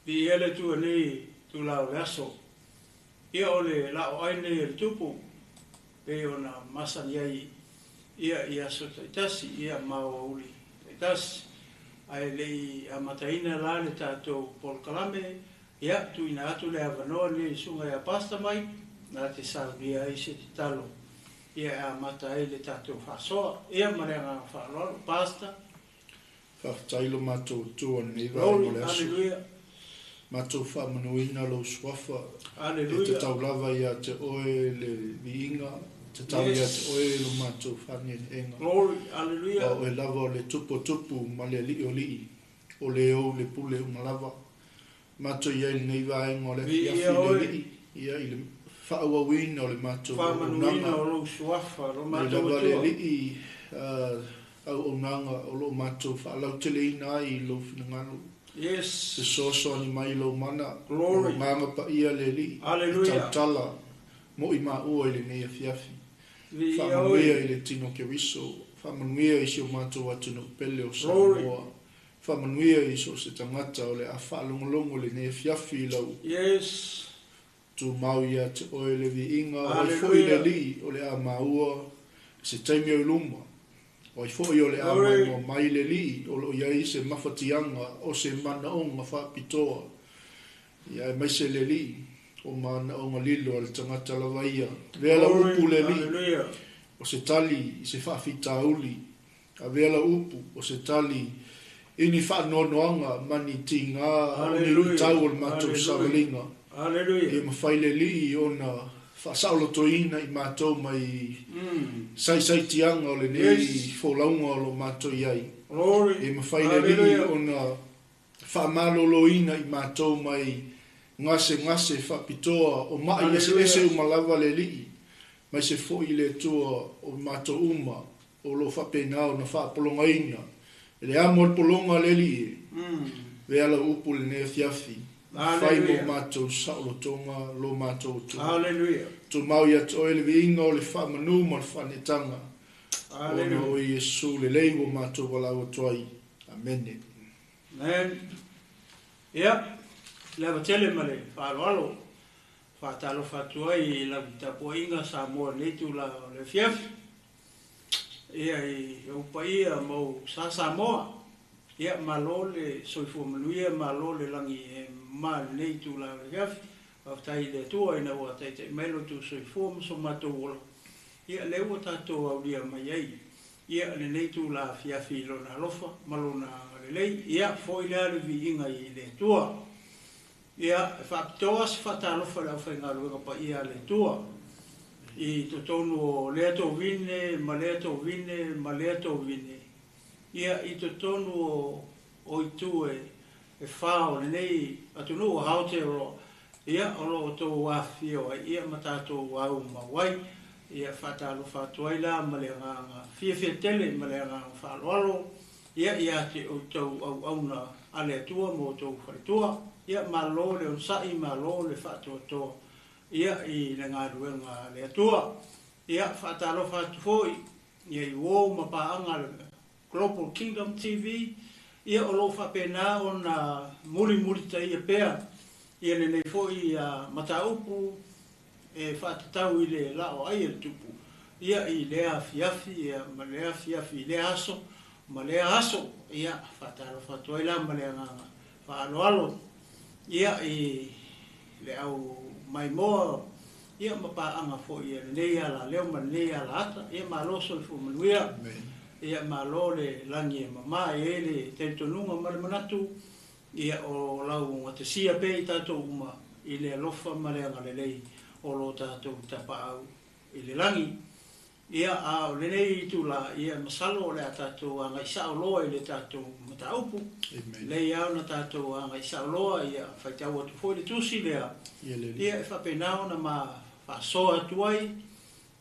Viia le Atua i lenei itula o le aso. Ia o le laoai lenei a le Tupu, pei ona masani ai ia i aso taitasi, ia ma aoauli taitasi. Ae le i amataina la le tatou polokalame, ia tuuina atu le avanoa lenei i le Susuga ia Pastor Mike, na te saunia ai se tatalo ia e amata ai le tatou faasoa. Ia ma le agaga faaaloalo, Pastor. Faafetai lo matou Atua i lenei vaega o le aso. Matou faamanuina lou suafa. E tatau lava ia te oe le viiga, e tatau ia te oe lo matou faaneeneega. Aua o oe lava o le Tupu o tupu ma le Alii o alii, o le ou le pule uma lava. Matou i ai i lenei vaega o le afiafi le Alii, ia i le faaauauina o le matou auaunaga. Nei lava le Alii auaunaga o lo o matou faalauteleina ai i lou finagalo. Fesoasoani mai lou mana, lou Agaga Paia le Alii, e tautala mo i maua i lenei afiafi. Faamanuia i le tino Keriso, faamanuia i si o matou atunuu pele o Samoa. Faamanuia i so o se tagata o le a faalogologo i lenei afiafi i lau tumau ia te oe le viiga, o ai foi le Alii o le a maua i se taimi o i luma, o ai foi o le a maimoa mai le Alii o lo o i ai se mafatiaga o se manaoga faapitoa, ia aemaise le Alii o manaoga lilo a le tagata lava ia. Avea lau upu le Alii o se tali i se faafitauli. Avea lau upu o se tali i ni faanoanoaga ma ni tiga o ni luitau o le matou savaliga, ia mafai le Alii ona faasaolotoina i matou mai saisaitiaga o lenei folauga o lo o matou i ai. Ia mafai le Alii ona faamaloloina i matou mai gasegase faapitoa o ma'i eseese uma lava le Alii, maise foi le Atua o matou uma o lo o faapena ona faapologaina e le amo a le pologa a le Alii e. Avea lau upu i lenei afiafi, fai mo matou saolotoga lo matou Atua. Tumau ia te oe le viiga o le faamanu ma le faaneetaga, ona o Iesu lelei ua matou valaau atu ai. Amene. Amen. Ia, le ava tele ma le faaaloalo, faatalofa atu ai i lau tapuaiga Samoa i lenei itula o le afiafi. Ia i ou paia ma ou sa Samoa, ia malo le soifua manuia, malo le lagi e mama i lenei itula o le afiafi. Faafetai i le Atua ina ua taitai mai lo outou soifua ma so matou ola, ia lea ua tatou aulia mai ai ia lenei itula afiafi i Lona alofa ma Lona agalelei. Ia foi lea le viiga i le Atua. Ia, e faapitoa se faatalofa i le aufaigaluega paia a le Atua i totonu o lea tovine ma lea tovine ma lea tovine, ia, i totonu o, o itu e, e fā o lenei atunuu o Aotearoa, ia, o lo o outou afifio ai, ia, ma tatou aumau ai. Ia, faatalofa atu ai la ma le agaga fiafia tele ma le agaga faaaloalo. Ia ia te outou auauna a le Atua ma outou faletua, ia malo le onosai, malo le faatoatoa, ia i le galuega a le Atua. Ia faatalofa atu foi ia i uo ma paaga a le Global Kingdom TV, ia o lo o faapena ona mulimulitaia pea ia lenei foi mataupu e faatatau i le laoai a le Tupu, ia i lea afiafi, ia ma lea afiafi i lea aso, ma lea aso, ia faatalofa atu ai la ma le agaga faaaloalo, ia i le au maimoa, ia ma paaga foi a lenei alaleo ma lenei alaata, ia malo soifua manuia, ia malo le lagi e mama, e i ai le talitonuga ma le manatu, Ia, o lau gatasia pea i tatou uma i le alofa ma le agalelei o lo tatou Tapaau i le lagi. Ia, a o lenei itula, ia, masalo o le a tatou agai sao loa i le tatou mataupu. Lelei lava ona tatou agai sao loa, ia, faitau atu foi le tusi lea, ia, e faapena ona ma faasoa atu ai.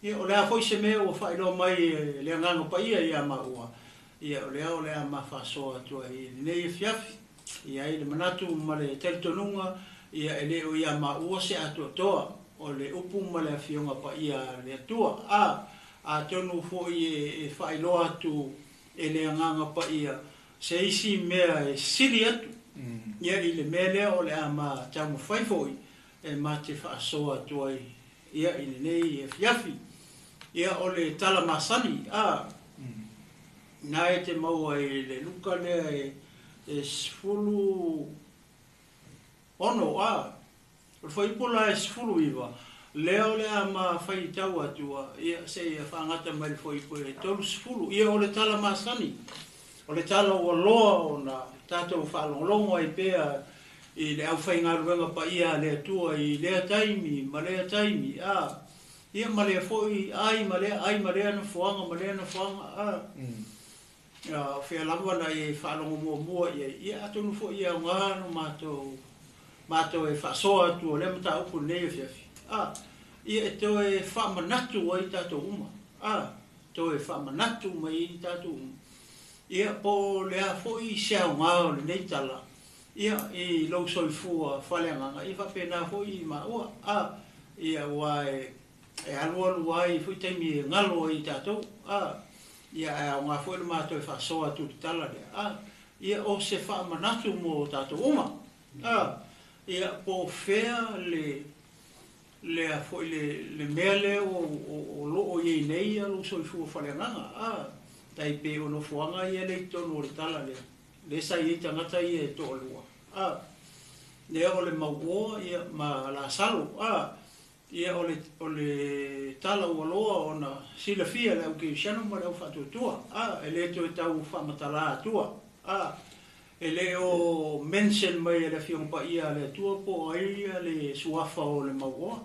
Ia, o le a foi se mea ua faailoa mai e le Agaga Paia ia maua, ia, o lea o le a ma faasoa atu ai i lenei afiafi. E i ai le manatu ma le talitonuga, ia, e le o ia maua se atoatoa o le upu ma le Afioga Paia a le Atua. A, atonu foi e faailoa atu e le Agaga Paia se isi mea e sili atu. Ia i le mea lea o le a ma taumafai foi e ma te faasoa atu ai ia i lenei afiafi. Ia o le tala masani a na e te maua i le Luka lea e 16 a o le fuaiupu la e 19 lea o le a ma faitau atu ia seia faagata mai le fuaiupu e 30. Ia o le tala masani, o le tala ua loa ona tatou faalogologo ai pea i le aufaigaluega paia a le Atua i lea taimi ma lea taimi a ia ma lea foi ai ma lea ai ma lea nofoaga ma lea nofoaga a o fea lava na e faalogo muamua i ai. Ia atonu foi e aoga no matou e faasoa atu o lea mataupu lenei afiafi a ia e toe faamanatu ai tatou uma a toe faamanatu mai ai tatou uma. Ia po o le a foi se aoga o lenei tala ia i lou soifua faaleagaga ia faapena foi i maua a ia ua e alualu ai foi taimi e galo ai tatou a ia ae aoga foi le matou e faasoa atu le tala lea a ia o se faamanatu mo tatou uma a ia po o fea le lea foi le mea lea o loo i ai nei ia lou soifua faaleagaga a tai pe o nofoaga ia le i totonu o le tala lea le sa i ai tagata ia e toalua a lea o le mauoa ia ma Lasalo a ia o le tala ua loa ona silafia le au kerisiano ma le au faatuatua a e le toe tau faamatala atua a e le o mention mai e le Afioga Paia a le Atua po o ai ia le suafa o le mauoa.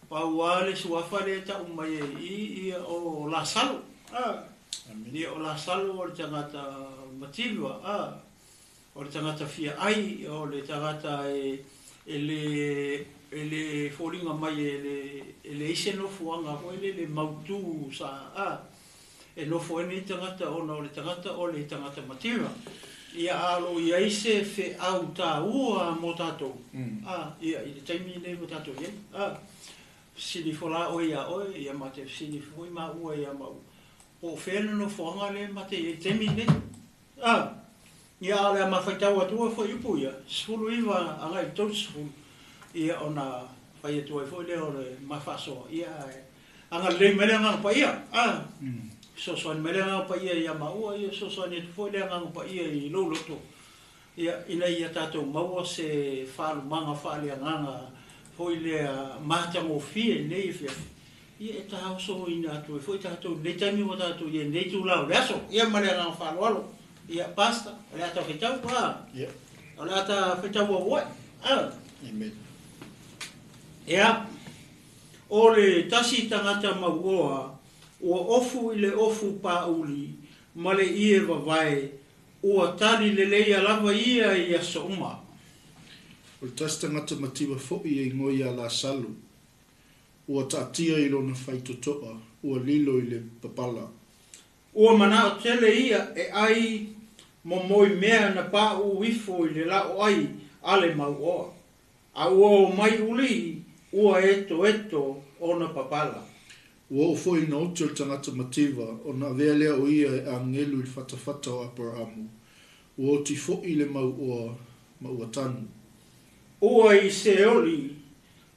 Pau lava le suafa lea e tau mai ai i ia o Lasalo a ia o Lasalo o le tagata mativa a o le tagata fia ai o le tagata e le foliga mai e leai se nofoaga foi lele mautu sa a e nofo ai nei tagata ona o le tagata mativa. Ia a o lo o i ai se feau taua mo tatou a ia i le taimi lenei ua tatou i ai a fesili ifo la oe ia oe ia ma te fesili ifo foi maua ia maua po o fea le nofoaga lea ma te i ai i le taimi lenei a ia a o le a mafaitau atua fuaiupu ia 19 agai i le 30 ia ona fai atu ai foi lea o le mafaasoa ia ae agalelei mai le Agaga Paia a fesoasoani mai le Agaga Paia ia maua ia fesoasoani atu foi le Agaga Paia i lou loto ia ina ia tatou maua se faalumaga faaleagaga foi lea matagofie i lenei afiafi ia e taosoina atu ai foi tatou i lenei taimi ua tatou i ai lenei itula o le aso ia ma le agaga faaaloalo. Ia pastor o le a tau faitau a o le a ta faitau auai a. Amen. Ia o le tasi tagata mauoa ua ofu i le ofu pāuli ma le ie vavae ua tali leleia lava ia i aso uma. O le tasi tagata mativa foi e igoa ia Lasalo ua taatia i lona faitotoa ua lilo i le papala. Ua manao tele ia e ai momoi mea na pāʻu ifo i le lao ai a le mauoa. A ua o mai uli ua etoeto ona papala. Ua oo foi ina oti o le tagata mativa ona avea lea o ia e agelu i le fatafata o Aperaamu. Ua oti foi le mauoa ma ua tanu. Ua i Seoli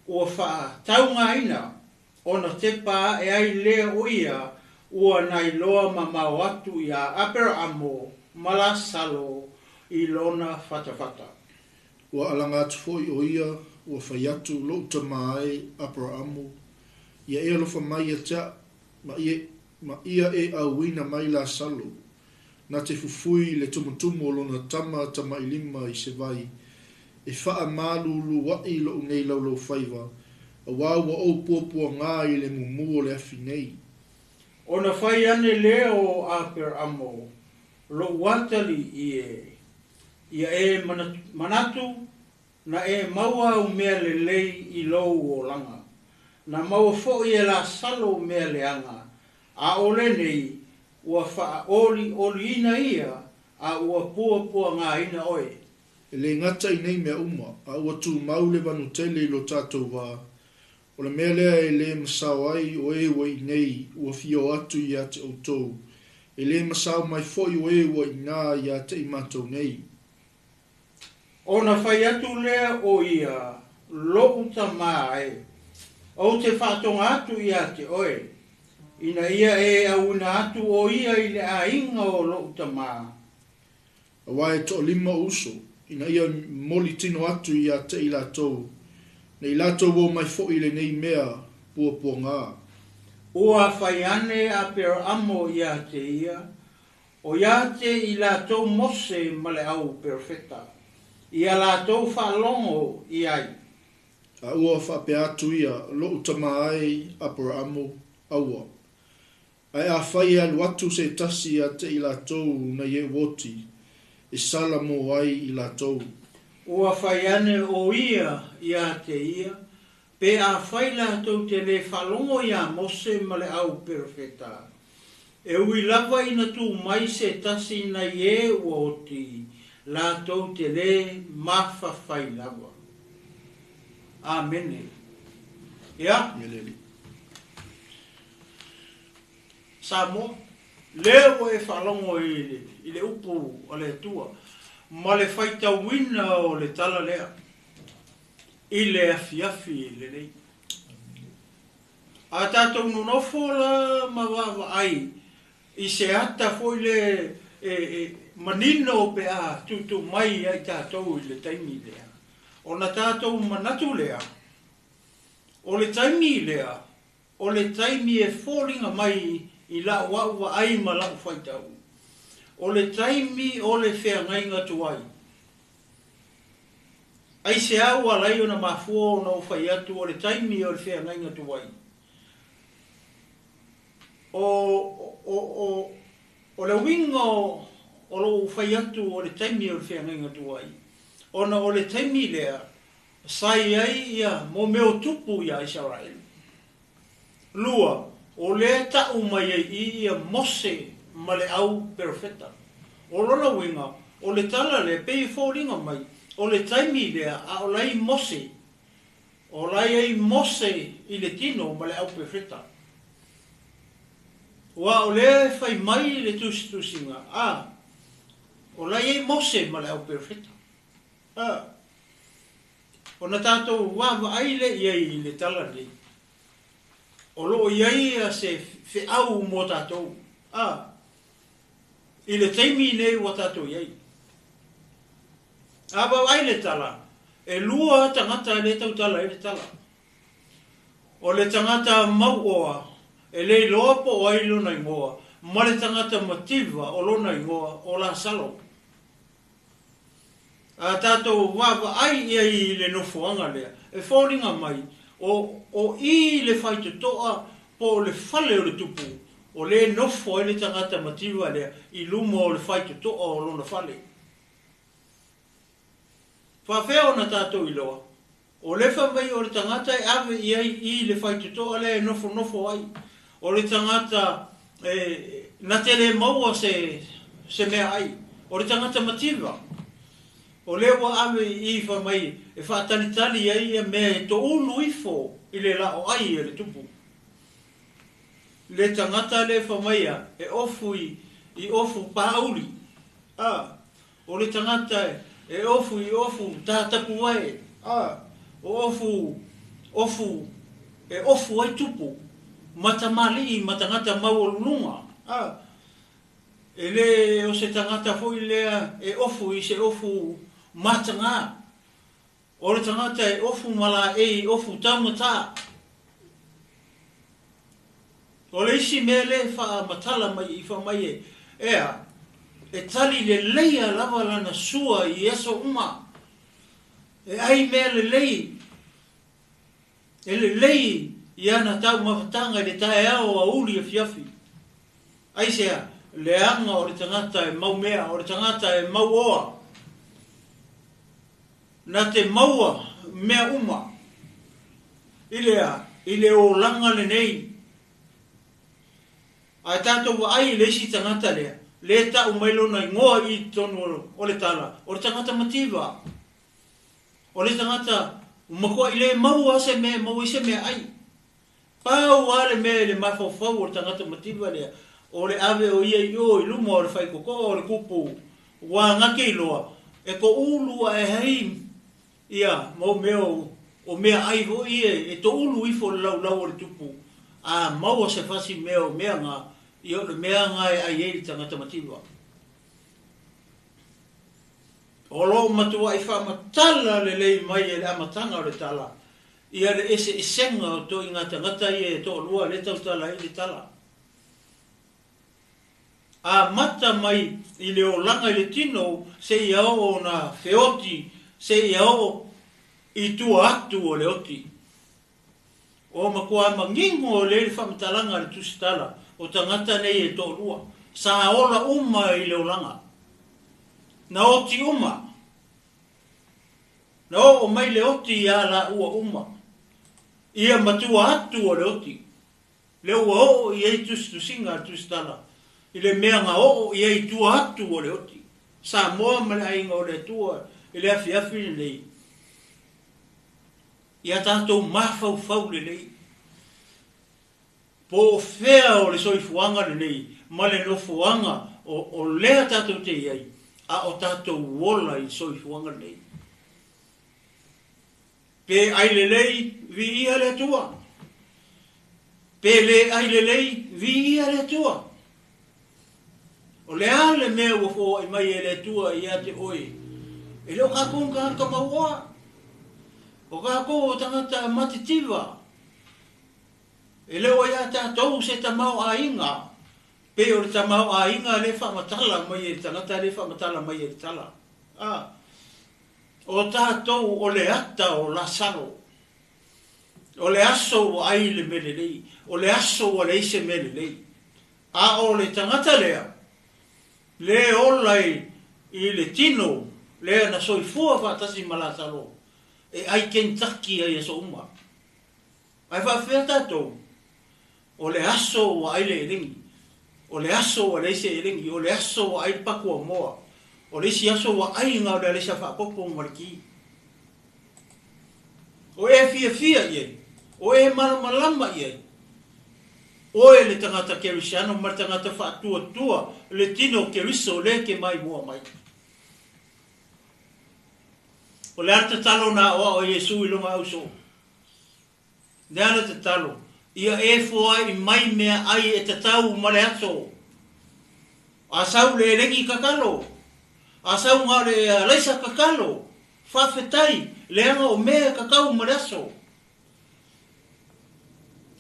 ua faataugaina ona tepa ae ai lea o ia ua nailoa mamao atu ia Aperaamu ma Lasalo i lona fatafata. Ua alaga atu foi o ia ua fai atu lou tama ai Aperaamu ia e alofa mai ia te a'u ma ia e auina mai Lasalo na te fufui le tumutumu o lona tama tamailima i se vai e faamalulu ai lo'u nei laulaufaiva auā ua ou puapuagā i le mumu o le afi nei. Ona fai ane lea o Aperamo lo'u atalii e ia e manatu na e maua au mea lelei i lou olaga. Na maua foi e Lasalo mea leaga, a o lenei ua faaolioliina ia a ua puapuagaina oe. E le gata i nei mea uma, a ua tumau le vanutele i lo tatou vā. O le mea lea e le masao ai o e ua i inei ua fia o atu ia te outou. E le masao mai foi o e ua iinā ia te i matou nei. Ona fai atu lea o ia, Loʻu tamā e, ou te faatoga atu iā te oe, ina ia e auina atu o ia i le aiga o loʻu tamā. Aua e toalima ou uso, ina ia moli tino atu ia te i latou, nei latou o mai foʻi i lenei mea puapuagā. Ua fai ane a Aperamo iā te ia, O ia te i latou Mose ma le au perofeta, i a latou faalogo i ai. A ua faapea atu ia, Loʻu tama ai, Aperamo, aua. Ae afai e alu atu se tasi ia te i latou nei e uoti, e sala mo ai i latou. Ua fai ane o ia ia te ia, Pe afai latou te lē faalogo iā Mose ma le au perofeta, e ui lava ina tū mai se tasi nai ē ua oti, latou te lē mafafai lava. Amene. Ia. Samoa, lea ua e faalogo i le upu a le Atua ma le faitauina o le tala lea. I le afiafi lenei. A tatou nonofo la ma vaavaai i se ata foi le e manino pe a tuutuu mai ia i tatou i le taimi lea, ona tatou manatu lea, o le taimi lea, o le taimi e foliga mai i la'u a'u vaai ma la'u faitau, o le taimi o le feagaiga tuai. Aisea ua ala ai ona mafua ona ou fai atu o le taimi o le feagaiga tuai? O, o, o, o le uiga o, o lou fai atu o le taimi o le feagaiga tuai, ona o le taimi lea sa i ai ia mo mea o tupu iā Isaraelu. Lua, o lea e ta'u mai ai i ia Mose ma le au perofeta. O lona uiga, o le tala lea, pei e foliga mai, o le taimi lea a o la i Mose, o la i ai Mose i le tino ma le au perofeta. Ua o lea e fai mai le tusitusiga, a, o la i ai Mose ma le au perofeta. A. Ona tatou vaavaai lea i ai i le tala nei, o lo o i ai se feau mo tatou, a, i le taimi nei ua tatou i ai. A vaavaai le tala, e lua tagata e le tautala ai le tala. O le tagata mauoa e le iloa po o ai lona igoa, ma le tagata mativa o lona igoa o Lasalo. A tatou vaavaai i ai i le nofoaga lea, e foliga mai, o, o i le faitotoa po o le fale o le tupu, o lea e nofo ai le tagata mativa lea i luma o le faitotoa o lona fale. Faafefea ona tatou iloa? O le fai mai o le tagata e ave i ai i le faitotoa lea e nofonofo ai, o le tagata e, na te le maua se, se meaai, o le tagata mativa, o lea ua ave i i fai mai e faatalitali ai ia mea e toulu ifo i le laoai e le tupu. Le tagata lea fai mai a e ofu i, i ofu pāuli, a, O le tagata e ofu i ofu tātapuae, ā, o ofu, ofu, e ofu ai tupu, ma tamalii ma tagata maualuluga, ā, e le o se tagata foi lea e ofu i se ofu matagā, O le tagata e ofu ma laei ofu taugata. O le isi mea lea e faamatala mai i fai mai e, ea, e tali leleia lava lana sua i aso uma. E ai mea lelei, e lelei i ana taumafataga i le taeao aoauli afiafi. Aisea? Leaga o le tagata e mau mea, o le tagata e mauoa. Na te maua mea uma i le a? I le olaga lenei. Ae tatou vaai i le isi tagata lea, lea e tau mai lona igoa i totonu o le tala, o le tagata mativa. O le tagata matuai le maua se mea e maua ai se meaai. Pau lava le mea i le mafaufau o le tagata mativa lea, o le ave o ia i o i luma o le faitotoa o le tupu ua gakeiloa, E toʻulu aʻe ai ia mau mea o meaʻai foi ia e toʻulu ifo i le laulau o le tupu, a maua se fasi mea o mea ga, ia o le mea ga e ʻai ai le tagata mativa. O lo o matuaʻi faamatala lelei mai e le amataga o le tala, ia le eseesega o toʻiga tagata ia e toʻalua lea tautala ai le tala. Amata mai i le olaga i le tino seia oo ona feoti seia oo i tua atu o le oti. O matua manino lelei le faamatalaga a le Tusitala o tagata nei e toalua, sa ola uma i le olaga. Na oti uma. Na oo mai le oti iā laua uma. Ia matua atu o le oti. Lea ua oo i ai tusitusiga a le Tusitala i le mea na oo i ai i tua atu o le oti. Samoa ma le Aiga o le Atua i le afiafi lenei, ia tatou mafaufau lelei, po o fea o le soifuaga lenei ma le nofoaga o lea tatou te i ai, a o tatou ola i le soifuaga lenei. Pe ai lelei, viia le Atua. Pe le ai lelei, viia le Atua. O le a le mea ua foai mai e le Atua ia te oe? E le o kākou ni tagata mauoa. O kākou o tagata matitiva. E le o iā tātou se tamaoaiga, pei o le tamaoaiga lea e faamatala mai e le tagata lea e faamatala mai e le tala. A. O tatou o le ata o Lasalo. O le aso ua ai le mea lelei, o le aso ua leai se mea lelei. A o le tagata lea, le ola i le tino lea na soifua faatasi ma Lasalo, e ai Kentucky ai aso uma. Ae faafefea tatou? O le aso ua ai le elegi. O le aso ua leai se elegi. O le aso ua ai le pakuamoa. O le isi aso ua ai na o le alaisa faapopo ma le ki. O e fiafia i ai. O e malamalama i ai. Oe le tagata Kerisiano ma le tagata faatuatua le tino o Keriso lea e te maimoa mai. O le a le tatalo na aoao e Iesu i lona ausoo? Le a le tatalo, ia e foai mai meaai e tatau ma le aso. A sau le elegi kakalo, a sau na o le alaisa kakalo, faafetai, leaga o mea e kakau ma le aso.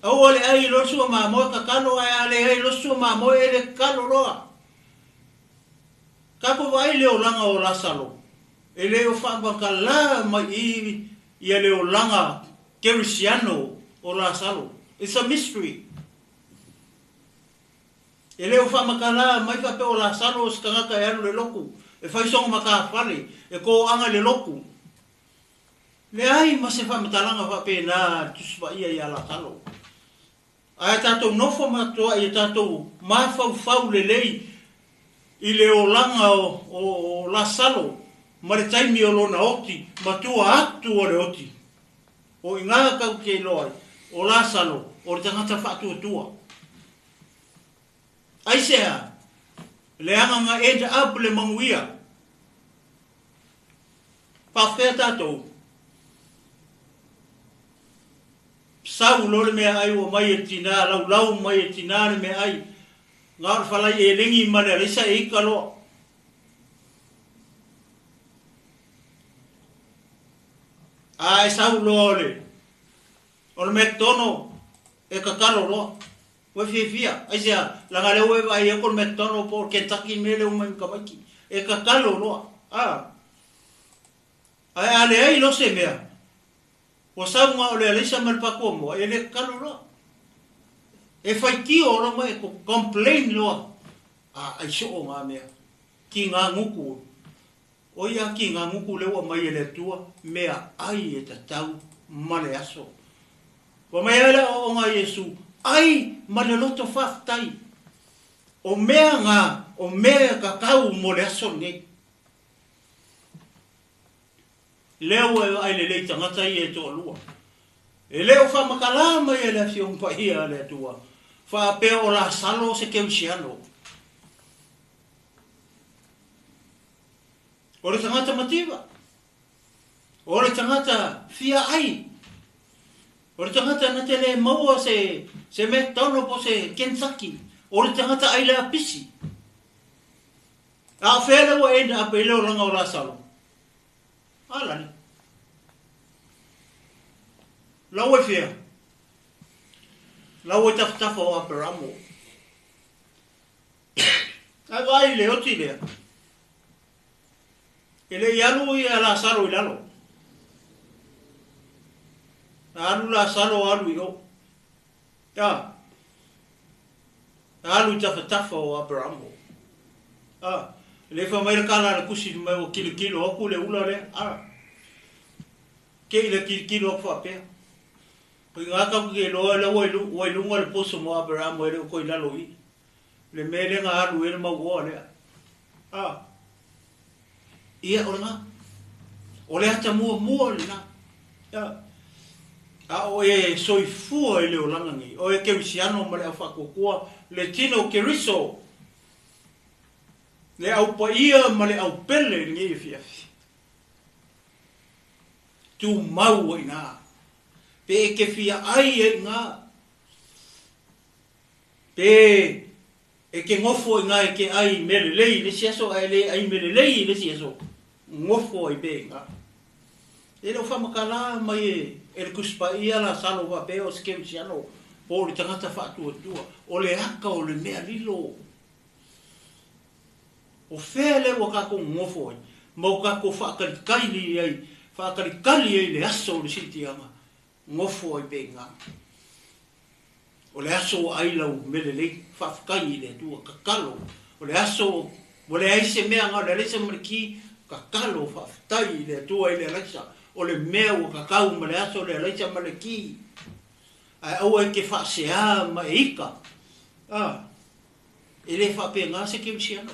Aua le ai loa le sua mamoe kakalo, ae a leai loa se sua mamoe e le kakalo loa. Tatou vaai i le olaga o Lasalo, e le o faamatala mai i ia le olaga kerisiano o Lasalo. It's a mystery. E le o faamatala mai faapea o Lasalo o se tagata e alu i le lotu, e fai sona matafale, e toaga i le lotu. Leai ma se faamatalaga faapena a le Tusi Paia ia Lasalo. Ae tatou nofo ma toai e tatou mafaufau lelei i le olaga o Lasalo ma le taimi o lona oti ma tua atu o le oti. O i ina tatou te iloa ai, o Lasalo o le tagata faatuatua. Aisea? Leaga na end up le manuia. Faafefea tatou? Sau loa le meaai ua mai e le tinā, laulau mai e le tinā le meaai, na o le falai elegi ma le alaisa e ika loa. A e sau loa o le, o le McDonald e kakalo loa. Ua e fiafia, aisea, leaga lea ua e vaai atu o le McDonald po o le Kentucky le mea lea ua mai ma tamaiti. E kakalo loa. A. Ae a leai loa se mea, Ua sau na o le alaisa ma le pakuamoa, e le tatalo loa. E faitio loa ma e complain loa, a ai soo nga mea. Ki nga nguku. O ia ki nga nguku le ua mai e le Atua, mea ai e tatau ma le aso. Ua mai ai le aoaoga a Iesu, ai ma le loto faafetai. O mea nga, o mea e tatau mo le aso lenei. Lea ua e vaai lelei tagata ia e toalua. E le o faamatala mai e le Afioga Paia a le Atua, faapea o Lasalo o se kerisiano. O le tagata mativa. O le tagata fia ai. O le tagata na te le maua se, se McDonald po se Kentucky. O le tagata ai le apisi. A o fea le ua end up i le olaga o Lasalo? A lani. Lau e fea? Lau e tafatafa o Aperamo. Ae vaai i le oti lea. E le i alu ia Lasalo i lalo. Na alu Lasalo alu i o. A. Na alu i tafatafa o Aperamo. A. Le fa mai le kala le kusi mai o kilo kilo aku le ula le. A. Ke i le kilo kilo aku faapea. O i ngā kau ke loa le ua i lunga le poso mo Aperamo e le o koi lalo i. Le mea le ngā alu e le mau oa lea. A. Ia o lena. O le ata mua mua lena. Ia. A o e soifua i le olaga nei. O e kerisiano ma le au whaakuakua le tino keriso. Le au paia ma le au pele i ngei afiafi. Tu mau ai ngā. Pe e ke fia ai ai ngā. Pe e ke ngofo i ngā e ke ai mele lei le si aso ai le ai mele lei le si aso. Ngofo ai pe ngā. E leo whamakala mai e le kuspa ia la salo wa pe o se kerisiano. Po le tangata whaatua tua. O le aka o le mea lilo. O whea le ua kako ngofo ai. Mau kako whaakalikali ai. Whaakalikali ai le aso o le sitianga. Ngofo ai pe ngā. O le aso o ai lau mele lei. Whaafkai i le tua kakalo. O le aso o le aise mea ngā. O le alesa mariki kakalo whaaftai i le tua i le alaisa. O le mea ua kakau ma le aso o le alaisa malaki. Ai aua e ke whaasea ma e ika. Ah. E le whaape ngā se kerisiano.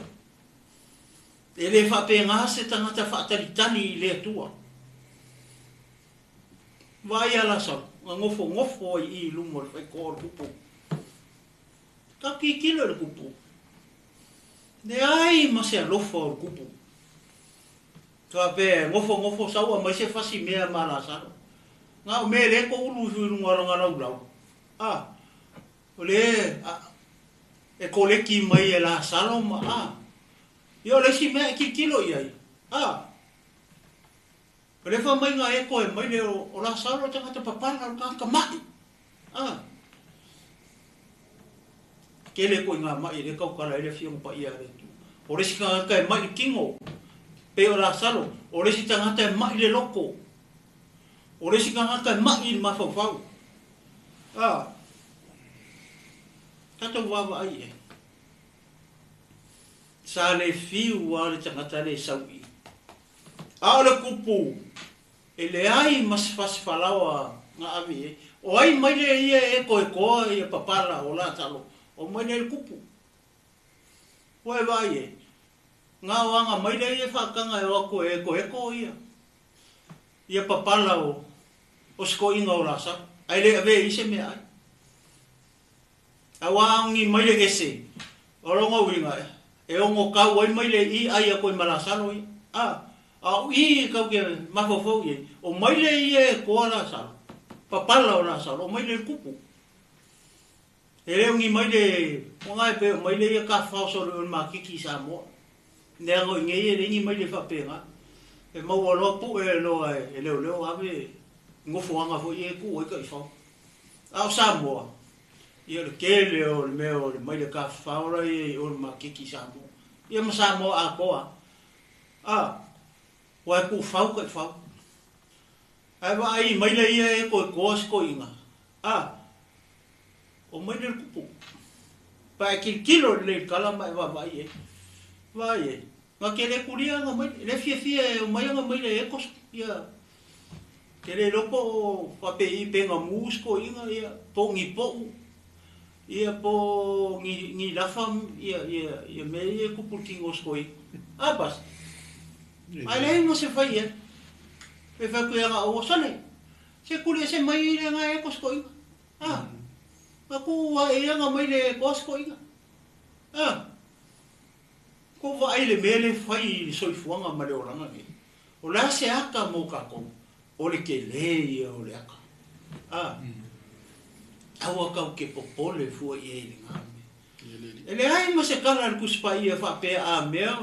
E le whaape ngā se tangata whaatalitali i le atua. Vai a Lasalo, ngā ngofo ngofo ai i lumo le whaikoa o le kupu. Ka kikilo le kupu. Ne ai ma se alofa o le kupu. Ka pe ngofo ngofo saua mai se fasi mea ma Lasalo. Ngā o me le ko ulu hui lunga ranga lau lau. Ah, o le e koleki mai e Lasalo ma a. Ia o le si mea e kikilo i ai. Ah. O le wha mai ngā e koe mai le o Lasalo tangata papala o ka mai. Ah. Ke le koe ngā mai le kaukala e le whionga pa ia le tu. O le si tangata e mai le kingo. Pe o Lasalo. O le si tangata e mai le loko. O le si tangata e mai le mawhauwhau. Ah. Tatou wawa ai e. Sa le fiu a le tangata le saui. A o le kupu, e le ai mas falawa ngā avi e. O ai mai le ia e koe koa ia papala o Lasalo. O mai le kupu. Oe vai e. Ngā wanga mai le ia whakanga e wako e koe koe ia. Ia papala o siko inga o Lasalo. Ai le ave i se mea ai. A waangi mai le ese. O longa winga e. E ongo kau ai mai le i ai a koe ma Lasalo ia. A. A i kau ke mawhawhau ia. O mai le ia e koa Lasalo. Papala o Lasalo. O mai le kupu. E leo ngi mai le o ngai pe o mai le ia ka whaoso le o makiki Samoa. Nea ngoi ngei e le ngi mai le whapenga. E maua loa pu e loa e leo leo ave ngofo anga fo i e ku e ka i whao. A o Samoa. Ia le kele o le mea o le mai le ka whaora ia i o le makiki Samoa. Ia ma Samoa a koa. A. Wai ku whau ka i whau. Ai wa ai mai le ia e koe koa se koe inga. A. O mai le kupu. Pa e kilo le kala mai wa vai e. Vai e. Ngā ke le kuria ngā mai. Le fia fia e o mai ngā mai le e kos. Ia. Ke le lopo o wape i pe ngā mus ko inga ia. Po ngi po. Ia po ngi lafa ia ia ia me ia kupu kingo sko i. A bas. Ai le mo se fai e. Pe fa ku ia o sale. Se kule se mai le ngā e kosko inga. Ah. Ma ku wa e ngā mai le kosko inga. Ah. Ko vaai le mea lea e fai i le soifuaga ma le olaga nei. O le a se aka mo kākou? O le telē ia o le aka. A, aua kau ke popole fua i ai i le gā mea. E leai ma se kala a le Tusi Paia faapea a mea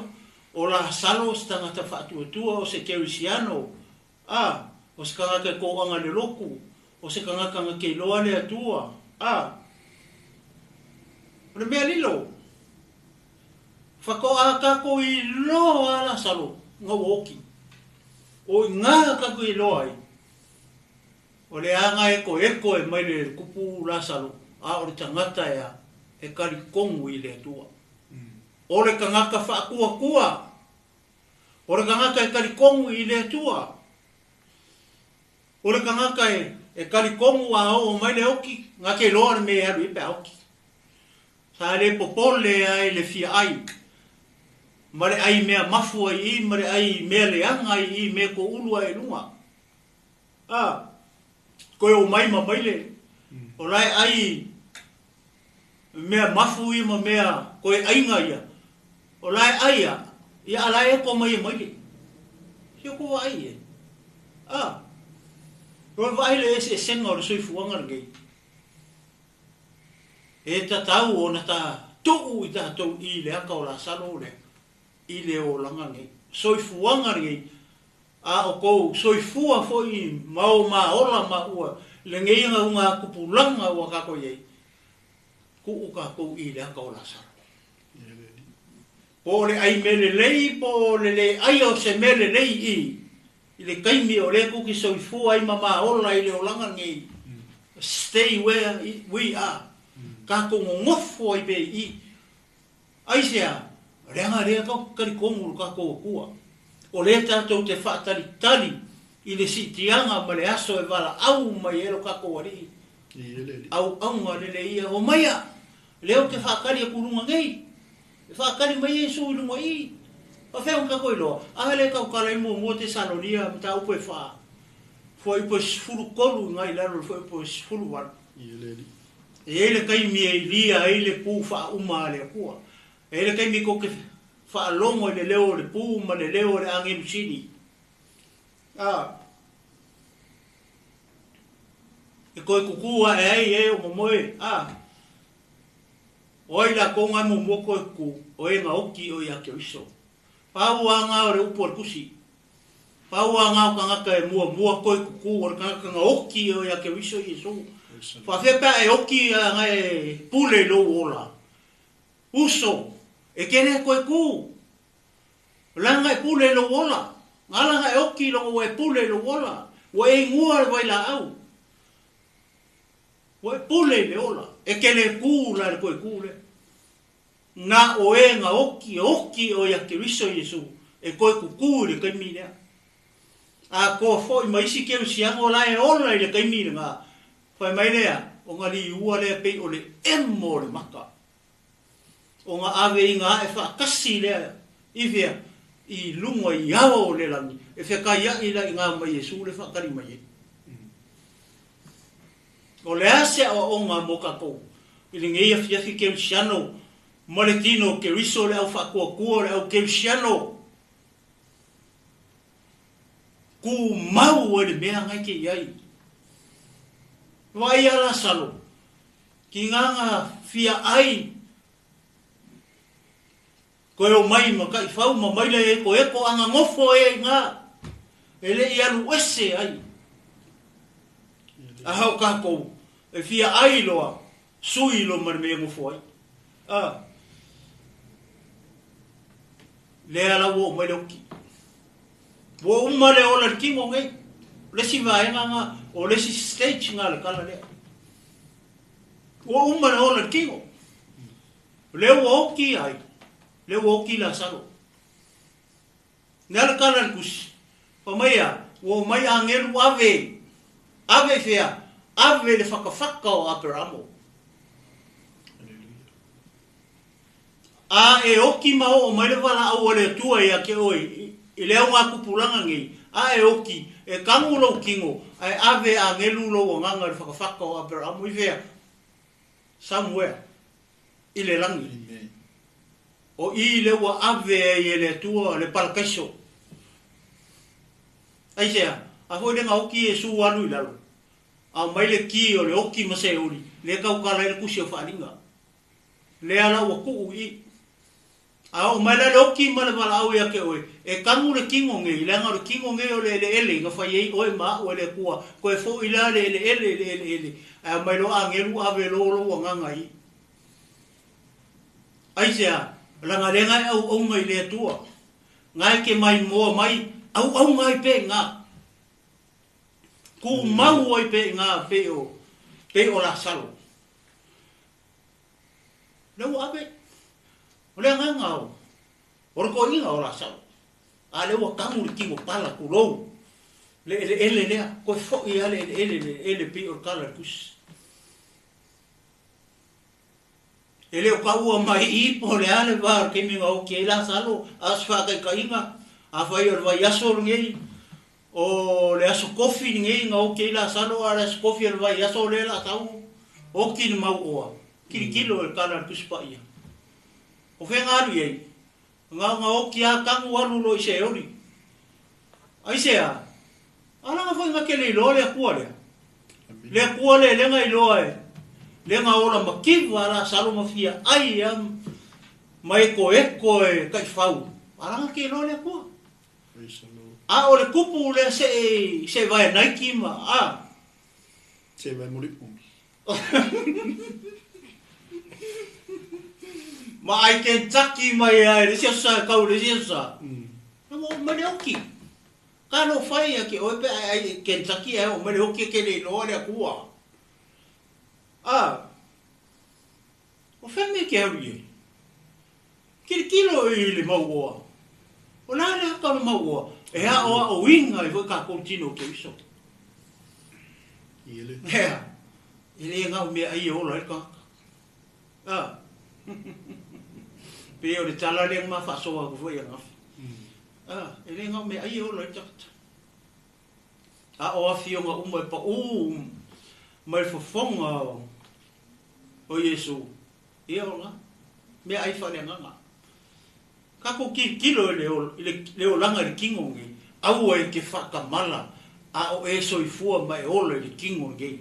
o Lasalo o se tagata faatuatua o se Kerisiano, a, o se tagata e kōaga le lotu, o se tagata na te iloa le Atua, a. O le mea lilo, faatoa tatou iloa a Lasalo na ua oti. O i ina tatou iloa ai, o le aga ekoeko e mai le kupu Lasalo, a o le tagata ea e talitonu i le Atua. O le tagata faatuatua, o le tagata e talitonu i le Atua, o le tagata e talitonu a oo mai le oti, na te iloa le mea e alu i ai pe a oti. Sa le popole ai le fia ai, ma le ai mea mafu ai i, ma le ai mea leaga ai i, mea toulu ae i luga. A, koe o mai ma maile, o la e ai mea mafu ia ma mea koe aiga ia, o la e ai a, ia a la e eko mai e maile. Si o ko vaai e. A, koe vaai le eseesega o le soifuaga lenei. E tatau ona ta tuu i tatou i le aka o Lasalo lea i le olaga nei, soifuaga lenei, a o kou soifua foi ma o ma ola ma ua lenei gauga tupulaga ua tatou i ai, tuu tatou i le aka o Lasalo. Po o le ai mea lelei po o le le aia o se mea lelei i i le taimi o lea tou te soifua ai ma maola i le olaga nei, stay where we are, tatou nonofo ai pea i i. Aisea? Leaga lea tatou te talitonu i lo tatou Atua. O lea tatou te faatalitali i le siitiaga ma le aso e valaau mai ai lo tatou Alii. Auauna lelei ia, omaia! Lea ou te faatali atu i luga nei. E faatali mai Iesu i luga i i. Faafefea ona tatou iloa? A lea e tautala ai muamua Tesalonia mataupu e fa, fuaiupu e 13 i ina i lalo i le fuaiupu e 18. E i ai le taimi e ilia ai le pu faauma a le Atua. E i ai le taimi tou te faalogo i le leo o le pu ma le leo o le agelu sili. A. E toe tutū ae ai e o momoe. A. O ai latou nga muamua koe ku, o e nga oki o ia Keriso. Pau a nga o le upu a le Tusi. Pau a nga o tagata e muamua koe kuku o le tagata nga oki o ia Keriso Iesu. Faafefea pe a e oki a nga e pule i lou ola. Uso, e ke le koe ku. O le aga e pule i lou ola. Nga ala nga e oki i logo ua e pule i lou ola. Ua e ingua le vailaau. Ua e pule i le ola, e ke le kū la le koe kū lea. Na o e nga oki, e oki o ia Keriso Iesu, e koe kukū i le taimi lea. A koa foi ma isi Kerisiano la e ola i le taimi le nga, fai mai lea, o nga liua lea pei o le emo o le maka. O nga ave i nga ae faatasi lea i fea, i lunga i ao o le lagi, e fekaiaʻi la i nga ma Iesu le faatali mai ai. O le a se aoaoga mo tatou i lenei afiafi Kerisiano ma le tino o Keriso, le au faatuatua o le au Kerisiano? Tumau ai le mea na e te i ai. Vaai ia Lasalo, ki nga fia ai Koe o mai ma taifau ma maila e koe ko anga ngofo e nga e le i alu ese ai. Aha o kakou e fia ai loa sui lo ma le mea e ngofo ai. A lea la ua oo mai le oki. Ua uma le ola i le tino nei. O le isi vaega nga, o le isi stage nga le kala lea. Ua uma le ola i le tino. O lea ua oki ai, lea ua oki Lasalo. Nea le kala le tusi, fa mai a, ua omai agelu ave, ave i fea? Ave le whakawhaka o Aperamo. A e oki ma oo mai le valaau a le Atua ia te oe i le au ngā nei, a e oki, e kagu lou tino, ae ave agelu lou agaga i le whakawhaka o Aperamo i fea? Somewhere. I le lagi. Amen. O i lea ua ave ai e le Atua le parakaiso. Aisea? A foi le gaoki Iesu alu i lalo, aumai le ki o le oki ma seoli, lea e tautala ai le tusi o Faaaliga. Lea la ua tuu i i. A oo mai la le oki ma le valaau ia te oe, e tanu le tino nei, leaga o le tino nei o le eleele na fai ai oe ma a'u e le Atua, toe fo'i la le eleele i le eleele, ae aumai loa agelu ave loa lou agaga i i. Aisea? Leaga lea na e auauna i le Atua, na e te maimoa mai, auauna ai pea i ina. Tumau ai pea i ina pei o, pei o Lasalo. Lea ua ave. O le agaga o, o le toeaina o Lasalo. A lea ua tanu le tino pala, tulou, le eleele lea, toe foi lava le eleele i le eleele pei o le tala i le tusi. E le o taua mai i i po o le a le va o le taimi na oti ai Lasalo, a o se faataitaiga, afai o le vaiaso lenei, o le aso kofi lenei na oti ai Lasalo, a o le aso kofi o le vaiaso lea o le a sau, oti le mauoa, tilotilo i le tala a le Tusi Paia. O fea na alu i ai? Na ona oti lava tanu alu loa i Seoli. Aisea? A laga foi na te le iloa le Atua lea. Le Atua lea lea na iloa e lea na ola mativa a Lasalo ma fia ai a ma ekoeko e taifau. A laga te iloa le Atua. A o le kupu lea se se vae Nike ma a. Se vae mulipu. Ma ai Kentucky mai ai le isi aso sa kau le isi aso sa. Na mo mai le oki. Ka no fai a ke oe pe ai ai Kentucky ai o mai le oki ke le iloa le Atua. A o fea mea ke alu i ai? Kilokilo i le mauoa. O le a le aka o le mauoa? E aʻoaʻoina ai foi kākou tino o Keriso. Ea, e le gau meaʻai e ola ai le tagata. A. Pei o le tala lea na ma faasoa atu foi ananafi. A, e le gau meaʻai e ola ai le tagata. A o afioga uma e paʻū mai le fofoga o Iesu, Ia o na meaai faaleagaga. Kakou tilotilo i le le olaga i le tino nei, aua e te faatamala a o e soifua ma e ola i le tino nei.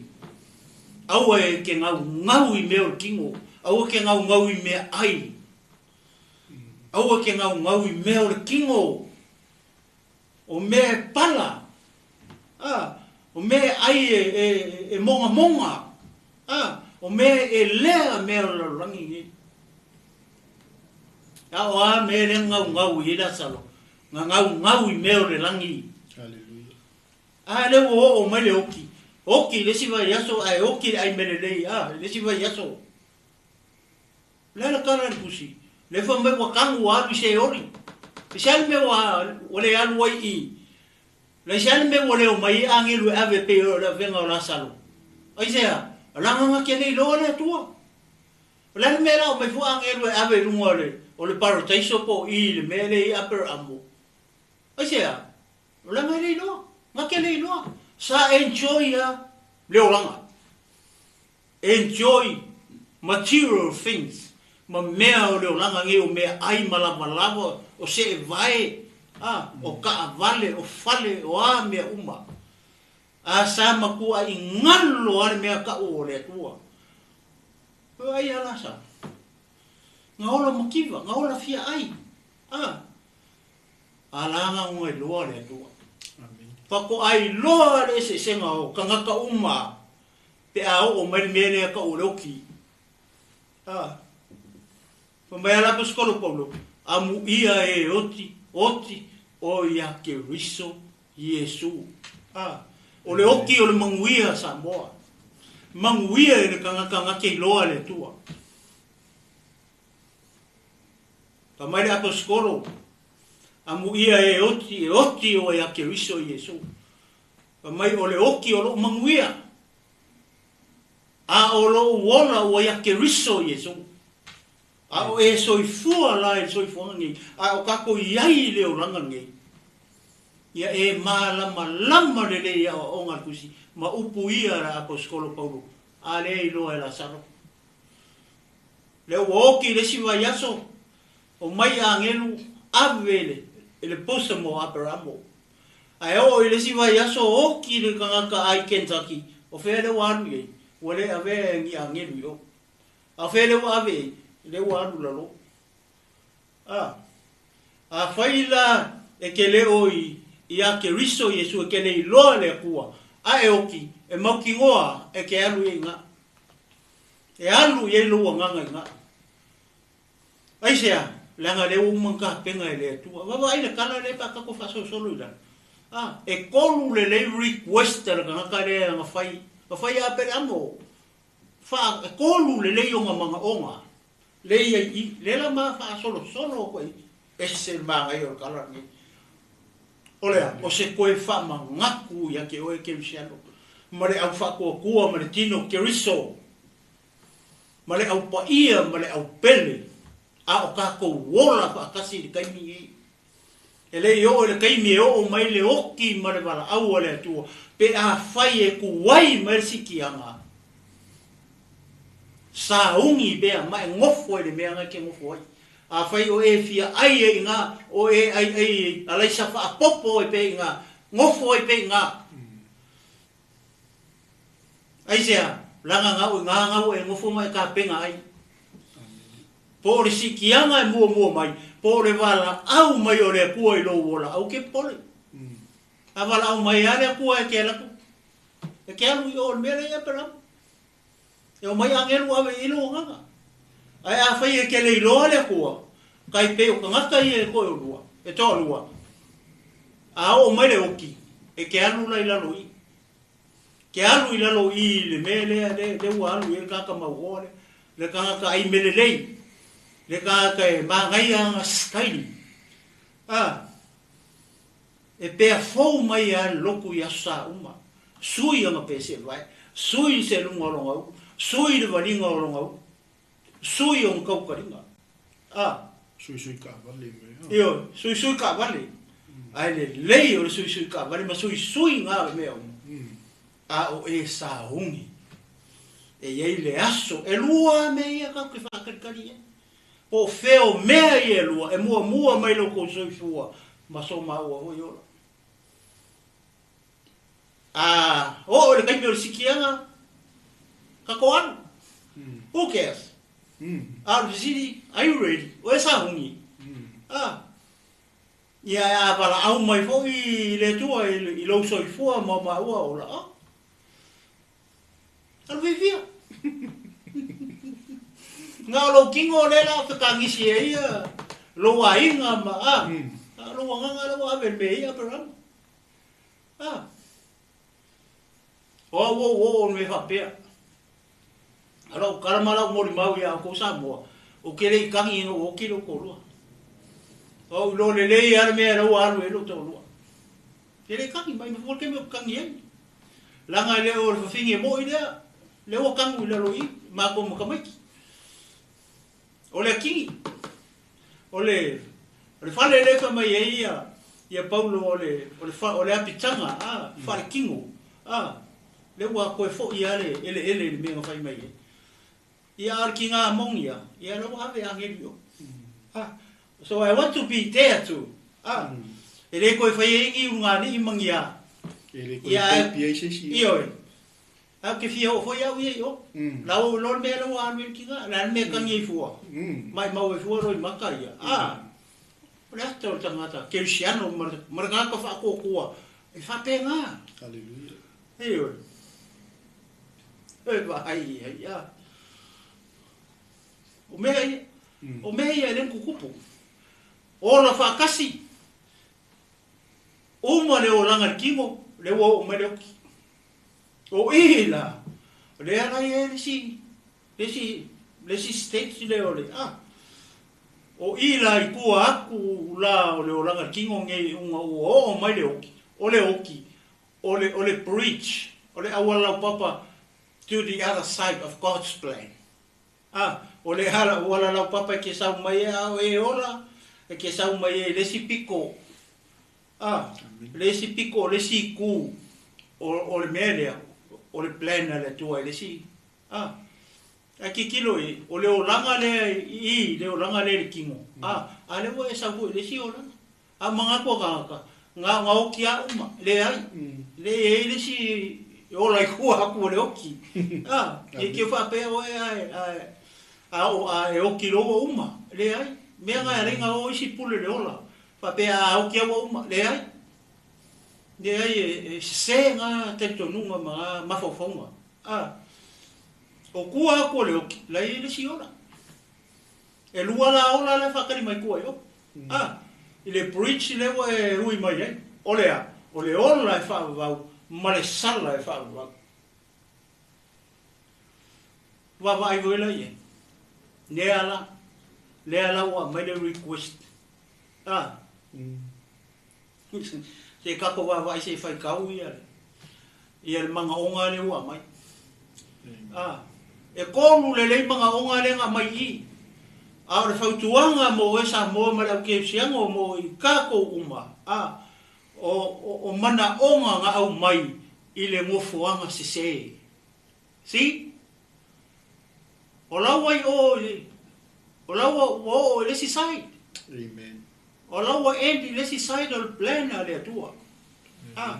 Aua e te gaugau i mea o le tino, aua e te gaugau i meaai, aua e te gaugau i mea o le tino. O mea e pala, a, o mea e ai e, e, e mogamoga, a, o mea e lea mea o le lalolagi nei. A o a mea lea gaugau i ai Lasalo, na gaugau i mea o le lagi. Hallelujah. A lea ua oo mai le oki, oki i le isi vaiaso ae oki le ai mea lelei, a, i le isi vaiaso. O le a le tala a le tusi? Lea fai mai ua tanu ua alu i Seoli. I se a le mea ua, ua le alu ai i? La i se a le mea ua le omai ai agelu e ave pei o le avega o Lasalo? Aisea? Laga na te le iloa le Atua. O le a le mea la omai fua agelu e ave i luga o le, o le parataiso po o i le mea lea i Aperamo? Aisea? Laga e le iloa. Na te le iloa. Sa enjoy a le olaga. Enjoy material things ma mea o le olaga nei o meaai ma lavalava o seevae a o taavale o fale o a mea uma a sa matuai galo a le mea tau o le Atua. Ai a la sa na ola mativa na ola fia ai a a la ga unga iloa le Atua. Faatoa iloa le eseesega o tagata uma Pe a oo mai le mea lea ka o le oki. A. Fai mai a le Aposetolo Paulo, Amuia e oti, oti, o ia Keriso Iesu. A. O le oki o le manuia a Samoa. Manuia i le tagata na te iloa le Atua. Fai mai le Aposetolo, Amuia e oti, e oti o ia Keriso Iesu. Fai mai o le oki o lou manuia, a o lou ola ua ia Keriso Iesu. A o e soifua la i le soifuaga nei, a o kakou i ai i le olaga nei, ia e malamalama lelei i aoaoga a le Tusi ma upu ia a le Aposetolo Paulo, a lea iloa e Lasaro. Lea ua oki i le isi vaiaso, Omai agelu ave i le bosom o Aperamo. Ae oo i le isi vaiaso oki le tagata ai Kentucky, o fea lea ua alu i ai? Ua le avea e ni agelu i o. A o fea lea ua ave i ai? Lea ua alu i lalo. A. Afai la e te le o iā Keriso Iesu e te le iloa le Atua, a e oki, e mautinoa e te alu i ai i ina. E alu i ai lou agaga i ina. Aisea? Leaga lea ua uma ona tapena e le Atua. Vaavaai le tala lea pe a tatou faasolosolo i lalo. A, e tolu lelei request a le tagata lea na fai, na fai ia Apeleamo. Fa, e tolu lelei ona manaoga lea i ai i i. Lea la ma faasolosolo atu ai, ese le manaia o le tala lenei. O le a? O se toe faamanatu ia te oe Kerisiano, ma le au faatuatua ma le tino Keriso. Ma le au paia ma le au pele, a o tatou ola faatasi i le taimi nei. E le i oo i le taimi e oo mai le oti ma le valaau a le Atua, pe afai e tuai mai le sikiaga, sauni pea ma e nofo ai i le mea na e te nofo ai. Afai o e fia ai ai i ina, o e ai ai ai, alaisa faapopo ai pea i ina, nofo ai pea i ina. Aisea? Leaga na o i ngā ngau e nofo ma e tapena ai. Po o le sikiaga e muamua mai, po o le valaau mai o le Atua i lou ola, au ke popole. A valaau mai lava le Atua e te alu atu, e te alu i o i le mea lea i Aperama. E omai agelu ave i ai lou agaga. Ae afai e te le iloa le Atua, tai pei o tagata ia e toalua, e toalua, a oo mai le oki, e te alu la i lalo i i. Ke alu i lalo i i le mea lea, le, le ua alu i ai le tagata mauoa lea, le tagata ai mea lelei, le tagata e manaia ana style. A, e pea fou mai lava le lotu i aso sa uma. Sui ana pese vae, sui le seluga o lona ulu, sui le valiga o lona ulu, sui ona taukaliga. A. Suisui kaavale me. Ioe, suisui kaavale. Ae lelei o le suisui kaavale ma suisui ngā mea uma. A o e sauni. E i ai le aso, e lua mea ia tatou te faatalikali i ai. Po o fea o mea ia e lua, e muamua mai lo tou soifua ma so maua foi ola. A oo i le taimi o le sikiaga, tatou alu. Who cares? A o le fesili, are you ready? O e sauni? A. Ia a valaau mai foi i le Atua i lou soifua ma maua ola. A. Alu fiafia. Na o lou tino lea la o fekagisi ai ia lou aiga ma a. A o lou agaga lea ua ave i le mea ia Aperama. A. O au ou oo o le mea faapea. A lou tala ma lau molimau ia outou Samoa, ou te le i tagi ina ua oti lou toalua. O au iloa lelei lava le mea la ua alu ai lou toalua. Te le i tagi mai, ma fua le taimi ou te tagi ai. Leaga e le o le fafine moi lea, lea ua tagu i lalo i i, matou ma tamaiti. O le akini, o le, o le fale lea e fai mai ai ia, ia Paulo o le, o le, o le apitaga, a, faale-tino, a, lea ua toe foi lava le eleele i le mea na fai mai ai. Ia, a o le tiga moni lava, ia lea ua ave agelu i o. A, so I want to be there too. A, e le toe fai ai ni ulugalii ma ni a. E le toe paipi ai se isi. Ioe. Ae ou te fia oo foi au ia i o. La ua ou iloa le mea lea ua alu ai le tiga, le a le mea e tagi ai fua, maimau ai fua loimata ia. A, o le ata o le tagata kerisiano ma le, ma le tagata faatuatua, e faapena. Haleluia. Ioe. E vaai i ai, a. O mea ia, o mea ia e le tutupu. Ola faatasi, uma le olaga i le tino, lea ua oo mai le oti. O i la, lea la e i ai le isi, le isi, le isi stage lea o le, a. O i la i tua atu la o le olaga tino nei ona ua oo mai le oki, o le oki, o le, o le bridge, o le auala laupapa to the other side of God's plan. A, o le auala laupapa e te sau mai ai a o e ola, e te sau mai ai i le isi piko. A, le isi piko o le isi itu o, o le mea lea, o le plan a le Atua i le isi, a. Ae tilotilo i ai, o le olaga lea i i, le olaga lea i le tino, a, a lea ua e sau foi i le isi olaga. A manatu o tagata, na ona oti lava uma, leai, leai e i ai le isi e ola i tua atu o le oti. A, ne i te i faapea oe ae, ae, a o, a e oti loa ua uma, leai. Mea na e ala ai ona o isi pule i le ola, faapea a oti lava ua uma, leai. Leai, e sese na talitonuga ma na mafaufauga. A, o tua atu o le oti, la e i ai le isi ola. E lua la ola la e faatali mai tua i o. A, i le bridge lea ua e ui mai ai. O le a? O le ola e faavavau ma le sala e faavavau. Vaavaai foi la i ai. Lea la, lea la ua aumai le request. A, se tatou vaavaai se i faitau ia le, ia le manaoga lea ua aumai. A, e tolu lelei manaoga lea na aumai i i. A o le fautuaga mo oe Samoa ma le au kerisiano mo i tatou uma, a, o, o, o manaoga na aumai i le nofoaga sese. See? O la ua i o i, o la ua, ua oo i le isi side. Amen. O la ua end i le isi side o le plan a le Atua. Ah,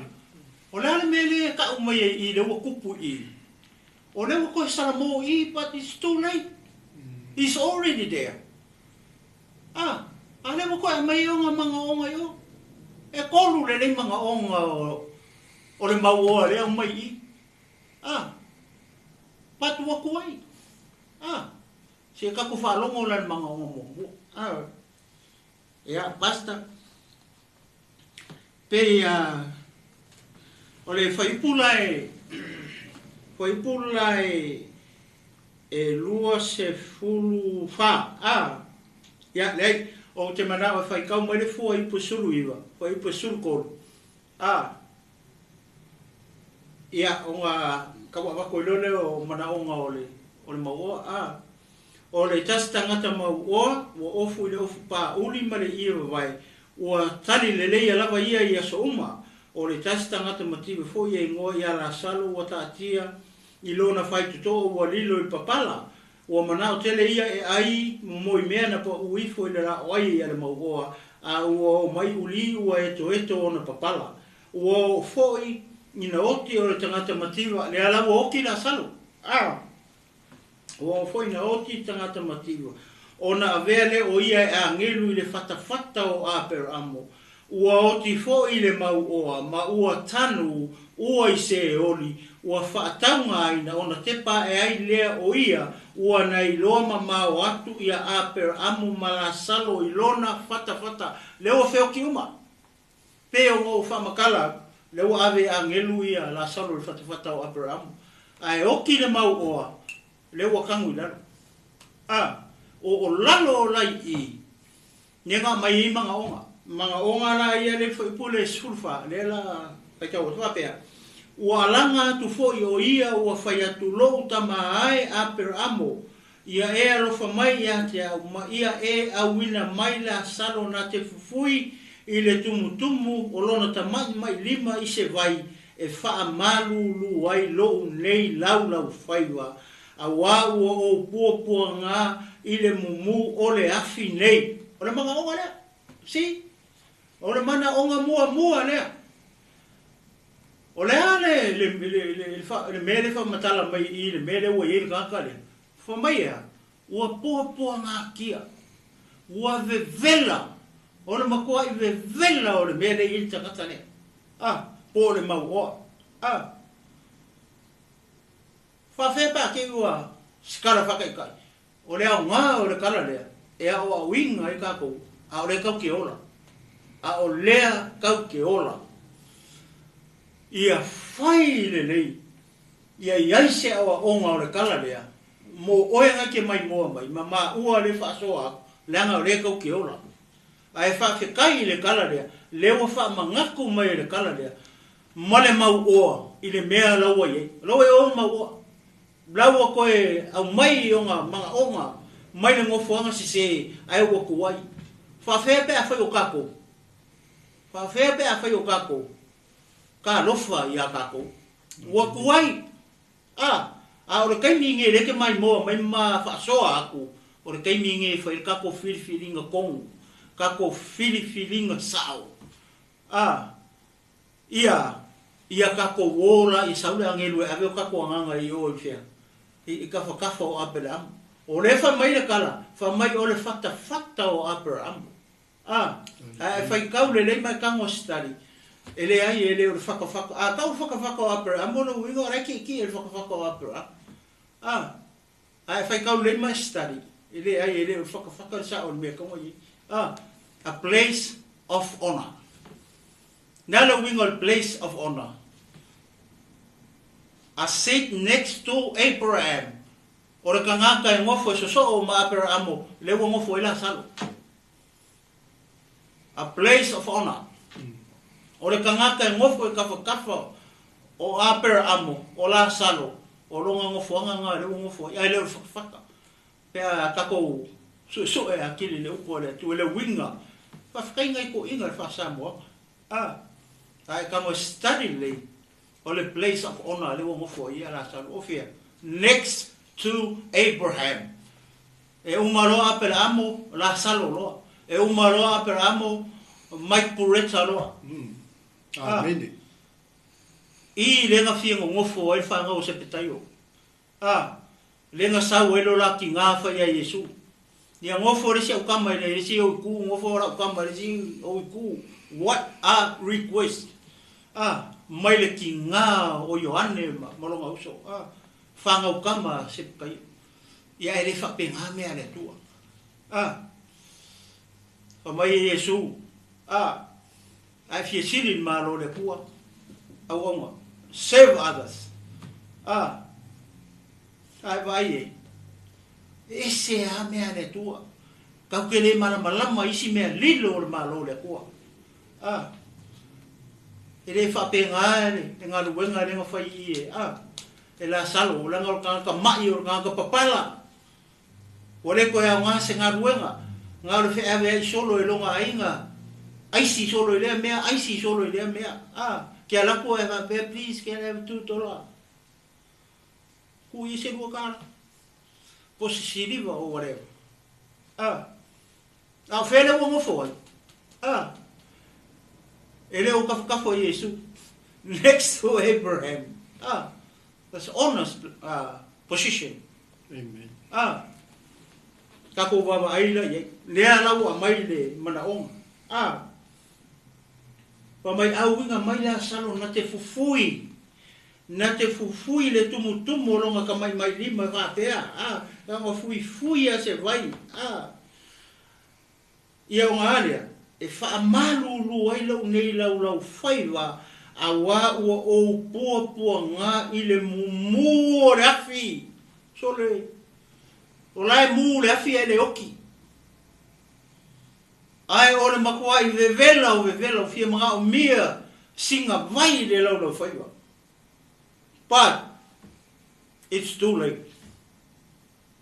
o le a le mea lea e tau mai ai i i lea ua tupu i i? O lea ua toe salamo i i but it's too late. It's already there. Ah, a lea ua toe aumai ai ona manaoga i o. E tolu lelei manaoga o, o le mauoa lea e aumai i i. Ah, patu atu ai. Ah, se tatou faalogo la i le manaoga muamua. Ah, ia, Pastor, pei a, o le fuaiupu la e, fuaiupu la e, e 24, ah, ia, leai, ou te manao e faitau mai le fuaiupu 19, fuaiupu 13, ah, Ia, ona tau avatu ai loa lea o manaoga o le, o le mauoa. A, o le tasi tagata mauoa ua ofu i le ofu pāuli ma le ie vavae, ua tali leleia lava ia i aso uma. O le tasi tagata mativa foi e igoa ia Lasalo ua taatia i lona faitotoo ua lilo i papala. Ua manao tele ia e ai momoi mea na paʻu ifo i le laoai a le mauoa, a ua omai uli ua etoeto ona papala. Ua oo foi ina oti o le tagata mativa, lea la ua oti Lasalo, a, ua oo foi ina oti le tagata mativa, ona avea lea o ia e agelu i le fatafata o Aperamo, ua oti foi le mauoa, ma ua tanu ua i Seoli, ua faataugaina, ona tepa ae ai lea o ia, ua na iloa mamao atu ia Aperamo ma Lasalo i lona fatafata, lea ua feoti uma. Pei ona ou faamatala atu, lea ua ave e agelu ia Lasalo i le fatafata o Aperamo, ae oti le mauoa, lea ua tanu i lalo. A, o, o lalo o Lai'i, lea na aumai ai manaoga. Manaoga la ia le fuaiupu le 14, lea la faitau atu faapea, Ua alaga atu foi o ia ua fai atu lou tama ae Aperamo, Ia e alofa mai ia te au, ma ia e auina mai Lasalo na te fufui i le tumutumu o lona tamaʻimaʻilima i se vai e faamalūlū ai loʻu nei laulaufaiva, auā ua ou puapuagā i le mumū o le afi nei. O le manaoga lea. See? O le manaoga muamua lea. O le a le, le, le, le, le mea lea e faamatala mai i i le mea lea ua i ai le tagata lea? Fai mai e a? Ua puapuagatia. Ua vevela. O le matuaʻi vevela o le mea lea e i ai le tagata lea. A, po o le mauoa. A. Faafefea pe a te i ua sikala faataitai. O le aoga o le tala lea, e aoaoina ai tatou, a o lea tatou te ola. A o lea tatou te ola. Ia fai lelei, ia i ai se aoaoga o le tala lea, mo oe na te maimoa mai, ma maua le faasoa atu, leaga o lea tatou te ola. Ae faafetai i le tala lea, lea ua faamanatu mai e le tala lea, ma le mauoa i le mea la ua i ai. O la ua i o le mauoa. La ua toe aumai i ona manaoga mai le nofoaga sese ae ua tuai. Faafefea pe afai o tatou? Faafefea pe afai o tatou? Talofa ia tatou. Ua tuai. A! A o le taimi lenei lea e te maimoa mai ma faasoa atu, o le taimi lenei e fai ai le tatou filifiliga tonu, tatou filifiliga sao. A, ia, ia tatou o la ia sau le agelu e ave o tatou agaga i o i fea? I tafatafa o Aperamo. O lea e fai mai le tala, fai mai o le fatafata o Aperamo. A, ae e faitau lelei ma e tago se tali, e leai, e le o le fatafata. A tau le fatafata o Aperamo, o lona uiga o la e tietie i le fatafata o Aperamo. A, ae e faitau lelei ma e study, e leai, e le o le fatafata le sao o le mea e tago i ai. A, a place of honour. Le a le uiga o le place of honour? A seat next to Abraham. O le tagata e nofo e sosoo ma Aperamo, lea ua nofo ai Lasalo. A place of honor. O le tagata e nofo e tafatafa o Aperamo, o Lasalo, o lona nofoaga lena lea ua nofo ai, ae le o le fatafata. Pe a tatou suesue atili i le upu a le Atua i le uiga, faafetai nai toeaiina i le faa-Samoaga. A, a e tago e study lelei, o le place of honor lea ua nofo ai ia Lasalo. O fea? Next to Abraham. E uma loa Aperaamo, Lasalo loa. E uma loa Aperaamo, Mike Puretta loa. Amene. I le na fia nonofo ai le fanau o Sepetaio. A, le na sau ai lo la tiga fai ia Iesu. Ia nofo le isi au kama i le isi ou itu, nofo lau kama i le isi ou itu. What a request! A, mai le tiga o Ioane ma lona uso. A, fanau kama a Sepetaio. Ia e le faapena mea a le Atua. A, fai mai e Iesu, a, ae fia sili i le Malo o le Atua, auauna, serve others. A, ae vaai e, e ese lava mea a le Atua. Tatou te le malamalama i isi mea lilo o le Malo o le Atua. A, e le faapena le galuega lea na fai i i e, a, e Lasalo, leaga o le tagata ma'i, o le tagata papala. Ua le toe aoga se galuega, na o le feaveai solo e lona aiga, aisi solo i lea mea, aisi solo i lea mea. A, ke alu atu e faapea, please, can I have $2? Tuu i ai se $2. Po o se siliva or whatever. A, a o fea lea ua nofo ai? A, e le o tafatafa o Iesu. Next to Abraham. A, that's honest position. Amen. A, tatou vaavaai la i ai. Lea la ua aumai le manaoga. A, fai mai auiga mai Lasalo na te fufui, na te fufui le tumutumu o lona tamaimailima e faapea, a, na fuifui a se vai, a, ia ona a lea, e faamalulu ai lou nei laulaufaiva, auā ua ou puapuaga i le mumu o le afi. Sole, o la e mu le afi ae le oki. Ae o le matuai vevela o vevela o fia manaomia sina vai i le laulaufaiva. But, it's too late.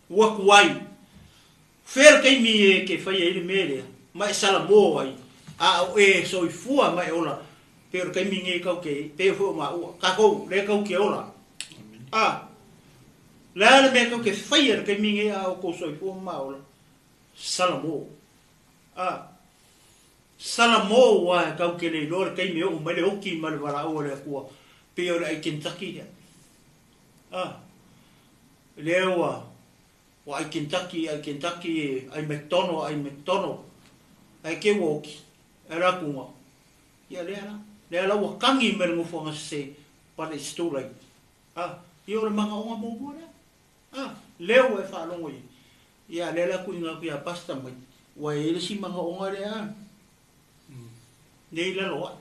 Ua tuai. Fea le taimi e te fai ai le mea lea, ma e salamo ai, a o e soifua ma e ola, pei o le taimi lenei tau te, pei foi o maua, tatou, lea tau te ola. A, le a le mea tau te faia i le taimi lenei a o tou soifua ma ola? Salamo. A, salamo aua e tau te le iloa le taimi e oo mai le oki ma le valaau a le Atua, pei o le ai Kentucky lea. A, lea ua, Ua ai Kentucky, ai Kentucky, ai McDonald, ai McDonald. Ae ke ua oki, e ala atu nga. Ia lea la. Lea la ua kagi mai le nofoaga sese, but it's too late. A, ia o le manaoga muamua lea. A, lea ua e faalogo i ai. Ia lea la tuuina atu ia Pastor Mike, ua i ai le isi manaoga lea a. Nei lalo ae.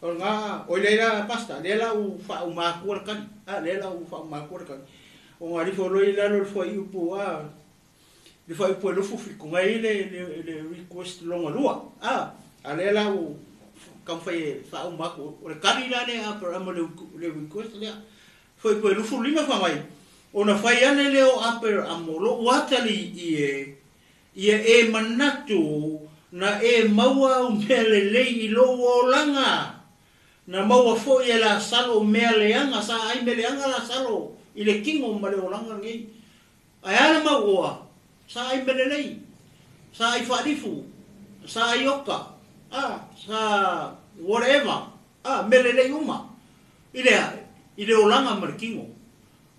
O lena, oi lea la Pastor, lea la ua faauma atua le kali. A, lea la ua faauma atua le kali. O ngā rifo loi lalo le fuaiupu a, le fuaiupu e 27, ngai ai le request longa lua. A, a lea la ua taumafai e faauma atu. O le kali la lea Aperama le request lea. Fuaiupu e 25 fai mai, ona fai ane lea o Aperamo, lou atalii e, Ia e manatu na e maua au mea lelei i lou olaga, na maua foi e Lasalo mea leaga, sa ai mea leaga Lasalo i le tino ma le olaga lenei. Ae a le mauoa? Sa ai mea lelei, sa ai faalifu, sa ai oka, a, sa whatever, a, mea lelei uma. I le a? I le olaga ma le tino.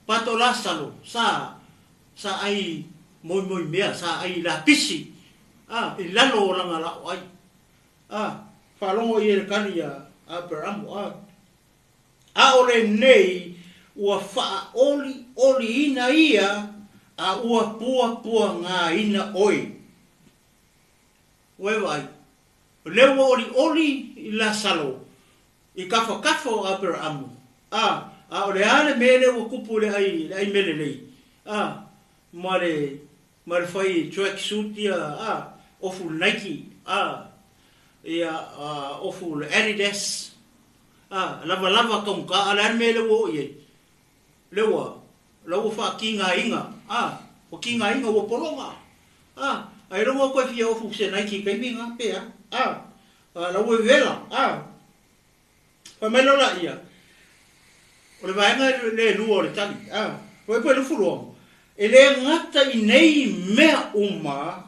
Pato Lasalo, sa, sa ai moemoemea, sa ai lapisi, a, i lalo o lana laoai. A, faalogo ia i le kali a Aperamo, a. A o lenei ua faaolioliina ia a ua puapuagaina oe. Ua e vaai, o lea ua olioli i Lasalo i kafakafa o Aperaamu, a, a o le a le mea lea ua tupu i le ai, le ai mea lelei, a, ma le, ma le fai track suit ia, a, ofu le Nike, a, ia, a, ofu le Adidas, A, lavalava taugata, a o le a le mea lea ua oo i ai? Lea ua, la ua faatigaina, a, ua tigaina, ua pologa, a, ailoga ua toe fia ofu se Nike i taimi na, pe a, a, a la ua vevela, a. Fai mai loa laia, o le vaega le lua o le tali, a, ua e lufu loa, e le gata i nei mea uma,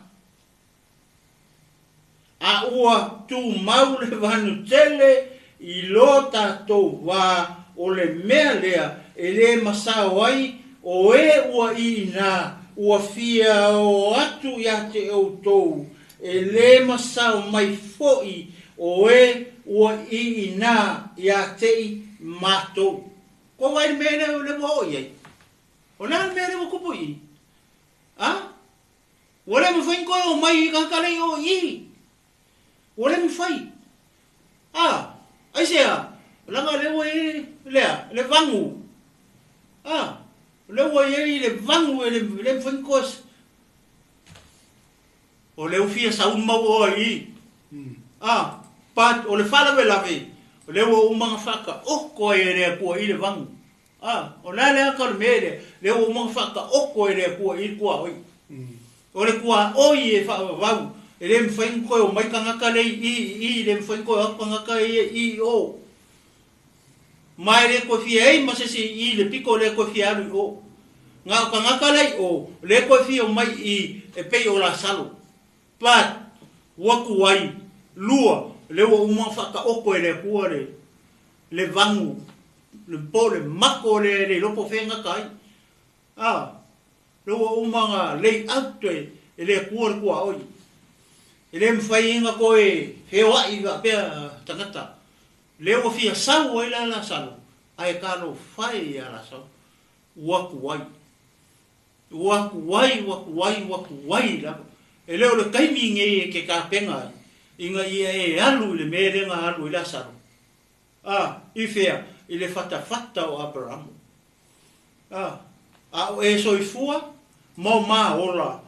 A ua tumau le vanu tele i lo tatou wā o le mea lea e le masao ai o e ua i inā ua fia o atu iā te outou, e le masao mai foʻi o e ua i inā iā te i matou. Ko wai le mea lea ua oo i ai? O le a le mea lea ua tupu i i? A? Ua le mafai ona toe omai i tagata lea i o i i. Ua le mafai. A, aisea, leaga lea ua i ai lea, le vagu. A, lea ua i ai le vagu e le, le mafai ona toe... O lea ua fia sau mau oa i i. A, but o le faalavelave, o lea ua uma ona faataoto ai e le Atua i le vagu. A, o le a le ata o le mea lea, lea ua uma ona faataoto e le Atua i le tuaoi. O le tuaoi e faavavau, e le mafai ona toe omai tagata lea i i i i, le mafai ona toe o atu tagata ia i i o. Ma e le toe fia ai ma se isi i i le pito le toe fia alu i o. Na o tagata la i o, le toe fia omai i i e pei o Lasalo. But, ua tuai, lua, lea ua uma ona faataoto e le Atua le, le vagu, le po o le mako lea e le iloa po o fea e gata ai. A, lea ua uma ona lay out e, e le Atua le tuaoi. E le mafai ai ona toe feoai faapea tagata. Lea ua fia sau ai la Lasalo, ae talofa e ia Lasalo, ua tuai. Ua tuai, ua tuai, ua tuai lava. E le o le taimi nei e te tapena ai, ina ia e alu i le mea lea na alu ai Lasalo. A, i fea? I le fatafata o Aperamo. A, a o e soifua ma o ma ola,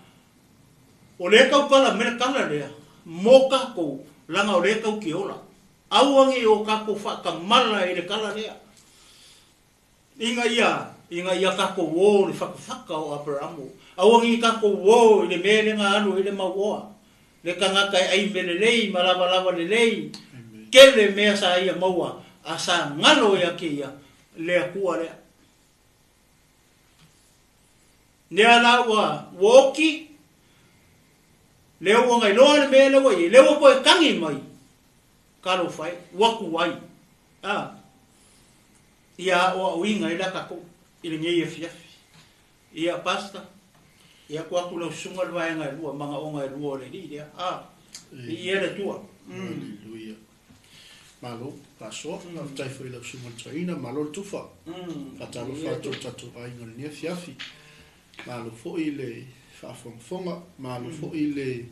o lea tau pala mai le tala lea, mo tatou, leaga o lea tau te ola. Aua nei o tatou faatamala i le tala lea. Ina ia, ina ia tatou o i le fatafata o Aperamo. Aua nei tatou o i le mea lea na alu ai le mauoa, le tagata e ai mea lelei ma lavalava lelei, tele mea sa ia maua, a sa galo ia te ia le Atua lea. Lea la ua, ua oti, lea ua nailoa le mea lea ua i ai, lea ua toe tagi mai, talofa e, ua tuai. A. Ia aoaoina ai la tatou i lenei afiafi. Ia Pastor, ia tuu atu lau susuga le vaega e lua, manaoga e lua o le Alii lea. A, viia le Atua. Haleluia. Malo, faasoa, faafetai foi i lau susuga i le toeaina, malo le tufa. Faatalofa atu i le tatou aiga i lenei afiafi. Malo foi le faafogafoga, malo foi le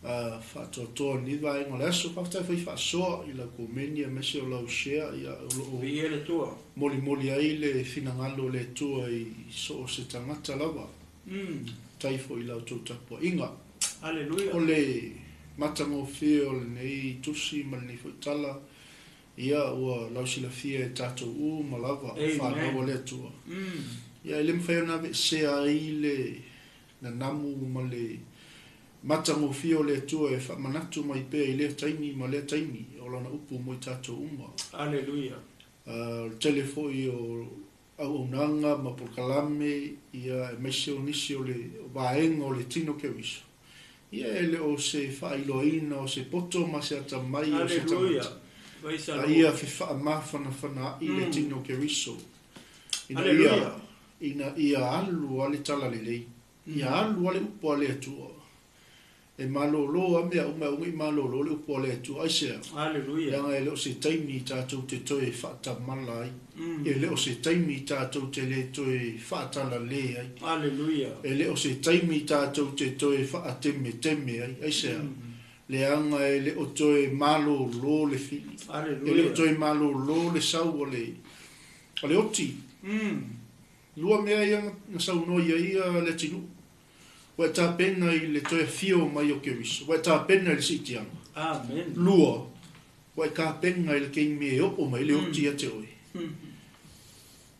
faatoatoa i lenei vaega o le aso. Faafetai foi faasoa i lau komeni aemaise o lau share ia o lo o Viia le Atua. molimoli ai le finagalo o le Atua i so o se tagata lava. Faafetai foi i la outou tapuaiga. Haleluia. O le matagofie o lenei tusi ma lenei foi tala, ia ua lausilafia e tatou uma lava o fanau a le Atua. Ia e le mafai ona aveesea ai le nanamu ma le matagofie o le Atua e faamanatu mai pea i lea taimi ma lea taimi o Lana upu mo i tatou uma. Aleluia. O le tele foi o Auaunaga ma polokalame, ia, aemaise o nisi o le vaega o le tino Keriso. Ia, e le o se faailoaina o se poto ma se atamai o se tagata, a ia fefaamafanafanaai le tino Keriso, ina ia, ina ia alu a le talalelei, ia alu a le upu a le Atua. E malōlō a mea uma e aua ne i malōlō le upu a le Atua. Aisea? Leaga e le o se taimi tatou te toe faatamala ai. E le o se taimi tatou te le toe faatalalē ai. E le o se taimi tatou te toe faatemeteme ai. Aisea? Leaga e le o toe malōlō le fili. E le o toe malōlō le sau o le, o le oti. Lua mea ia na saunoa i ai le atunuu. Ua e tapena i le toe afio mai o Keriso. Ua e tapena i le siitiaga. Amen. Lua, ua e tapena i le taimi e oo mai le oti ia te oe.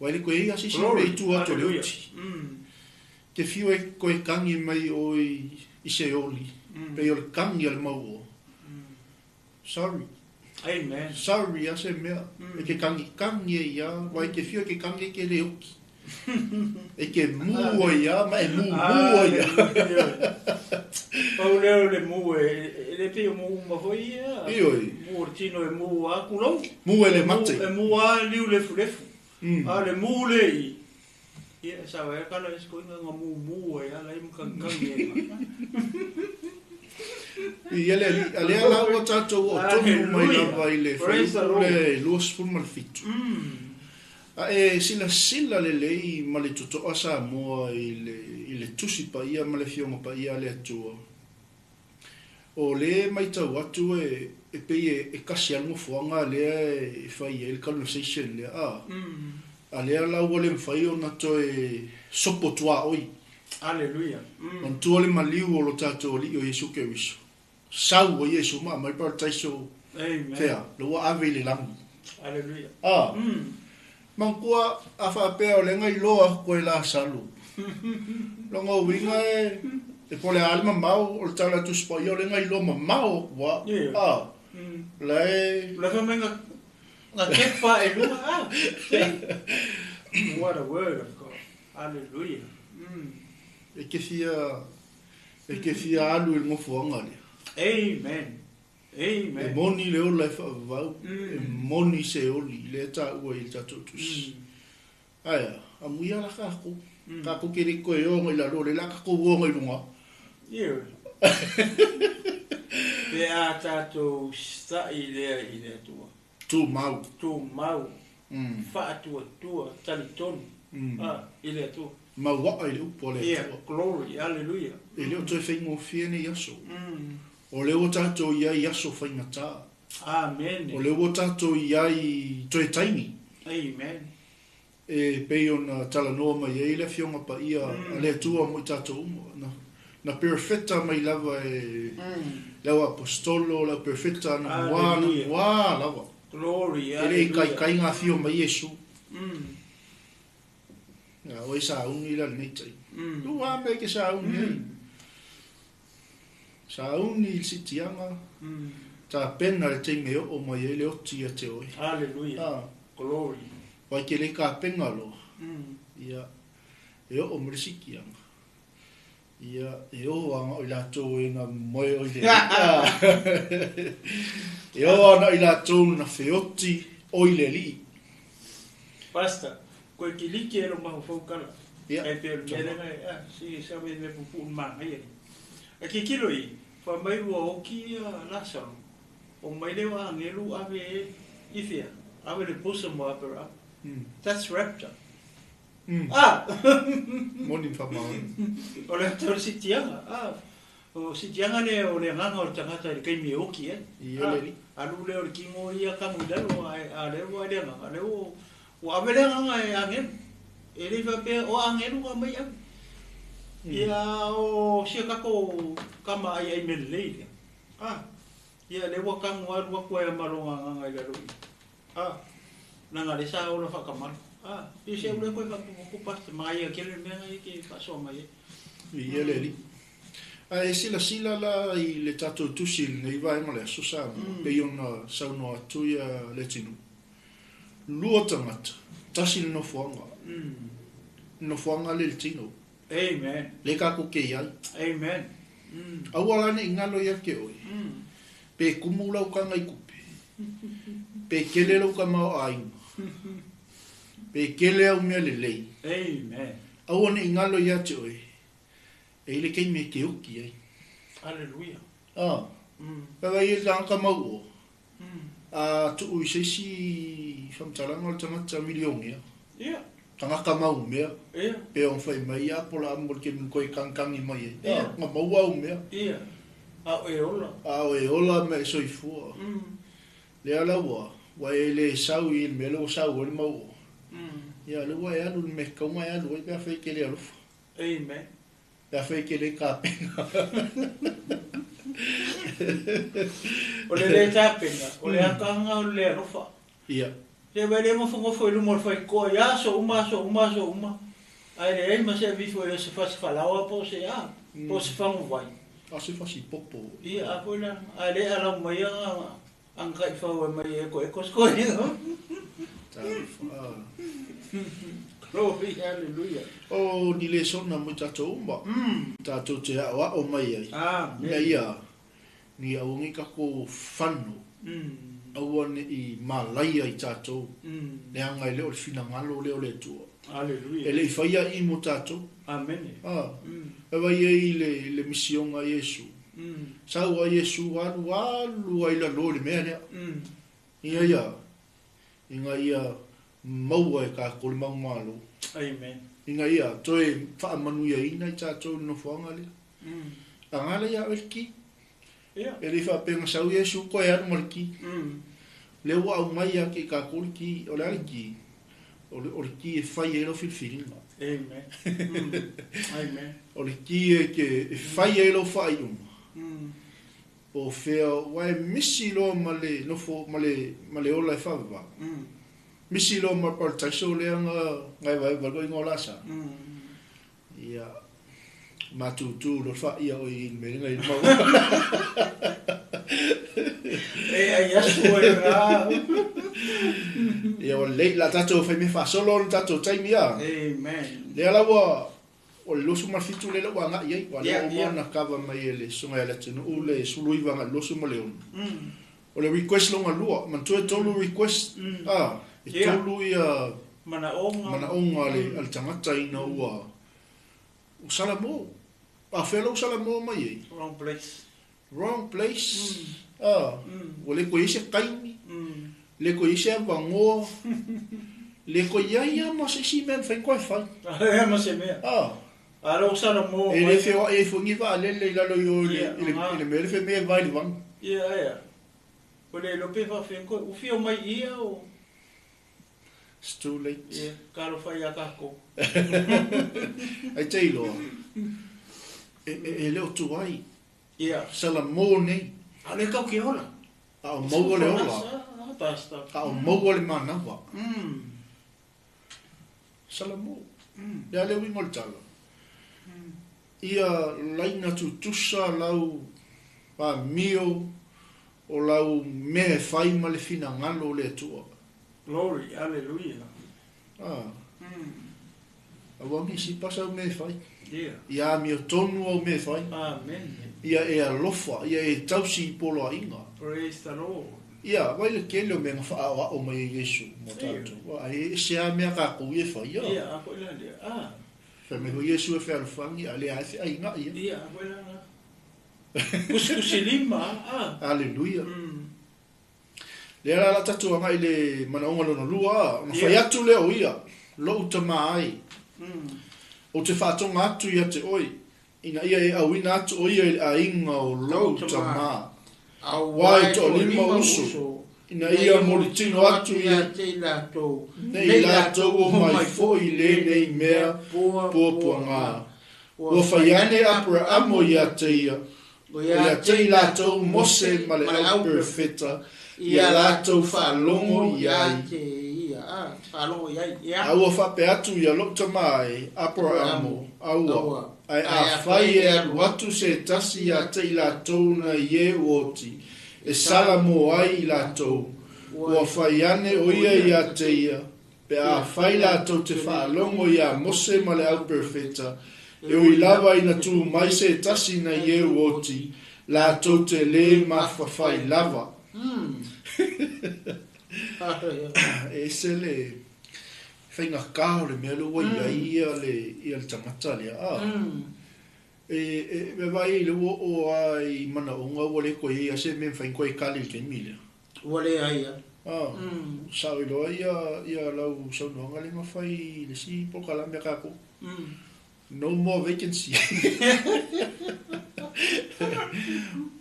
Ua e le koe ai a se isi mea i tua atu o le oti. Te fiu e koe kagi mai oe i se oli, pei o le kagi a le mauoa. Sorry. Amen. Sorry a se mea. E ke kangi kangi e ia, wa e ke fio e ke kangi e ke le oki. E ke mū o ia, ma e mū mū o ia. Pau lea o le mū e, e le pei o mū uma foi ia. Ioe. Mū o le tino e mū a kulou. Mū e le mate. E mū a liu lefu lefu. A le mū le i. Ia, e sao e kala e skoinga nga mū mū e ala i mkangi kangi e. Ia le alii, a lea la ua tatou oo tonu mai lava i le fuaiupu le 27. A e silasila lelei ma le totoa Samoa i le, i le Tusi Paia ma le Afioga Paia a le Atua, o lea e matau atu e, e pei e, e kasi lava le nofoaga lea e fai ai le conversation lea, a, a lea la ua le mafai ona toe sopo tuaoi. Aleluia. Manatua le maliu o lo tatou Alii o Iesu Keriso. Sau o Iesu ma aumai parataiso fea, le ua ave i le lagi. Aleluia. A, manatua a faapea o lea na iloa koe Lasalo. Lona uiga e, e po o le a le mamao o le tala Tusi Paia o lea na iloa mamao atu a. A, la e. La fai mai na kepa e lua. Ah, see? What a word of God. Aleluia. E ke fia, e ke fia alu i le nofoaga lea. Amen. Amen. E moni le ola e faavavau, e moni se oli, lea e taua i le tatou tusi. Ae a, amuia la kakou. Kakou ke le koe o i lalo, le la kakou o i lunga. Ioe. Pe a tatou sa'i lea i le Atua. Tumau. Tumau. Faatuatua, talitonu, i le Atua. Mauaa i le upu a le Atua. Yeah, glory, hallelujah. E le o toe faigofie nei aso. O lea ua tatou i ai i aso faigata. Amene. O lea ua tatou i ai i toe taimi. Amen. E pei ona talanoa mai ai le Afioga Paia a le Atua mo i tatou uma. Na, na perofeta mai lava e le au aposetolo, le au perofeta na mua, na mua lava. Glory, E le i kaikai ngā whio mai Iesu. Ia, oe sauni la lenei taimi. Lua a mea ke sauni ai. Sauni i le sitiaga, tapena le taimi e oo mai ai le oti ia te oe. Hallelujah. Glory. Wai ke le kapena loa. Ia, e oo mai le sitiaga. Ia, e oo ana o i latou e na moe o i le E oo ana i latou na feoti o i le alii. Pastor, koe kiliki e lo mafaufau kala. Ia. Ai pe o le mea lea ngai, ah, si sa me me pupu le manaia. A kikilo i, fa mai ua oki ia Lasaro. O mai le wa angelu ave e i fea, ave le bosom o Aperahama. That's rapture. Ah! Moni whamaoni. O le ata o le sitiaga. Ah! O sitiaga lea o le agaga o le tagata i le taimi e oki ai. Ia le alii. Alu lea o le kino ia kamu i lalo, ae a lea ua le agaga, lea ua, ua ave le agaga e agelu. E le i faapea o agelu ka mai ave. Ia o sia tatou tama aiai mea lelei lea. Ah! Ia lea ua kamu alu atu ai a ma lona agaga i lalo i. A, leaga lea sa ola faatamala. A, pe se au lea koe faapupupu pastor, manaia tele le mea lena e te faasoa mai ai. Viia le Alii. A e silasila la i le tatou tusi i lenei vaega o le Aso Samoa, pei ona saunoa atu ia Leatinuu. Lua tagata, tasi le nofoaga. Nofoaga lea i le tino. Amen. Lea tatou te i ai. Amen. Aua la ne i galo ia te oe, pe kumu lau taga i tupe, pe tele lou tamaoaiga, pe tele au mea lelei. Amen. Aua ne i galo ia te oe, e i le taimi e te oti ai. Hallelujah. Ah. Vaai i le tagata mauoa, a tuu i se isi faamatalaga o le tagata milionea, tagata maumea, pe ona fai mai ia Apolaamo i le taimi na toe tagitagi mai ai, na maua au mea. A o e ola. A o e ola ma e soifua. Lea la ua, ua e le sau i le mea lea ua sau ai le mauoa. Ia, lea ua e alu i le mea e tatau ona e alu ai pe afai e te le alofa. Amen. Pe afai e te le tapena. O le le tapena, o le akaga o le le alofa. Ia. Se vai le nofonofo i luma o le faitotoa i aso uma, aso uma, aso uma, ae leai ma se avifo i se fasi falaoa po o se a, po o se faguvai. A se fasi popo. Ia, a foi la, ae le alau mai aga aga taifau e mai e ekoeko se koina. Talofa. Glory, hallelujah. O ni lesona mo i tatou uma. Tatou te aʻoaʻo mai ai. Amen. Ina ia ni aua nei tatou fano, aua ne i malaia i tatou, leaga e le o le finagalo lea o le Atua. Hallelujah. E le i faia i mo tatou. Amene. A, e vai ai le, le misioga a Iesu. Sau a Iesu alu alu ai lalo i le mea lea. Ia ia, ina ia maua e tatou le mau malo. Amen. Ina ia toe faamanuiaina i tatou i le nofoaga lea. Aga lea ia oe le ki. E le i faapea na sau Iesu toe alu ma le ki. Lea ua aumai ia te i tatou le ki. O le a le ki? O le, o le ki e fai ai lau filifiliga. Amen. Amen. O le ki e, ke, e fai ai lau faaiuga. Po o fea, aua e misi loa ma le nofo, ma le, ma le ola e faavavau. Misi loa ma le parataiso lea na, na evaeva ai lou igoa o Lasa. Ia, matutu loa le faia oe i le mea lea na i ai le mau. E ai aso ai la. Ia, ua lelei, o le a tatou faimea faasolo le tatou taimi a. Amen. Lea la ua, O le 27 lea ua agai ai, aua lea Ia, ua uma ia. ona kava mai e le Susuga ia Leatinuu le 19 agai le 26. O le request lona lua, manatua e tolu request, a, e Ia. tolu ia Manaoga. manaoga a le, a le tagata ina ua, ua salamo. A fea la ua salamo mai ai? Wrong place. Wrong place, a, ua le toe i ai se taimi, le toe i ai se avanoa, le toe i ai lava ma se isi mea e mafai ona toe fai. Lea ma se mea. A. A lea ua salamo E mai. le feoai ai foi ni vaalele i lalo i o i le, Ia, i le, aha. i le mea le fai mai e vae i le vaga. Ia, ia. Ua le iloa pe faafefea koe. Ua fia omai i ia o. It's too late. Ia, talofa ia tatou. Ai te iloa, e, e, e le o tuai. Ia. Salamo nei. A o lea tau ke ola. A o maua le ola. Pastor. A o maua le manava. Salamo. Le a le uiga o le tala. Ia laina tutusa lau amio o lau mea e fai ma le finagalo o le Atua. Glory, hallelujah. Ah. Aua ne i sipa sau mea e fai. Ia. Ia amiotonu au mea e fai. Amen. Ia e alofa, ia e tausi i poloaiga. Praise the Lord. Ia, vaai le tele o mea na faaoao mai e Iesu mo tatou. Ua, e ese lava mea a tatou ia e fai, ia. Ia, a foi la lea. Ah. Fai mai foi Iesu e fealofani, a lea lava e feaigaʻi, ia. Ia, a foi la la. Kusikusi lima, ah. Aleluia. Lea la la tatou agai i le manaoga lona lua, a, ona fai atu lea o ia, Lou tama ai, ou te faatoga atu ia te oe, ina ia e auina atu o ia i le aiga o lou tama, aua e toalima uso, ina ia molitino atu ia nei i latou o mai foi i lenei mea puapuaga. Ua fai ane Aperaamo ia te ia, o ia te i latou Mose ma le au perofeta, ia latou faalogo i ai. A ua faapea atu ia lou tama e Aperaamo, Aua, ae afai e alu atu se tasi ia te i latou na i e ua oti, e sala mo ai i latou, Ua fai ane ʻo ia iā te ia, pe afai latou te faalogo iā Mose ma le au perofeta, e ui lava ina tū mai se tasi nai e u oti, latou te lē mafafai lava. E ese le faigata o le mea lea ua i ai ia le ia le tagata lea a. E e vaai i le ua oo lava i manaoga ua le toe i ai lava se mea e mafai ona toe kali i le taimi lea. Ua leai a. A, sao iloa ia ia lau saunoaga lea na fai i le isi polokalame a tatou. No more vacancy.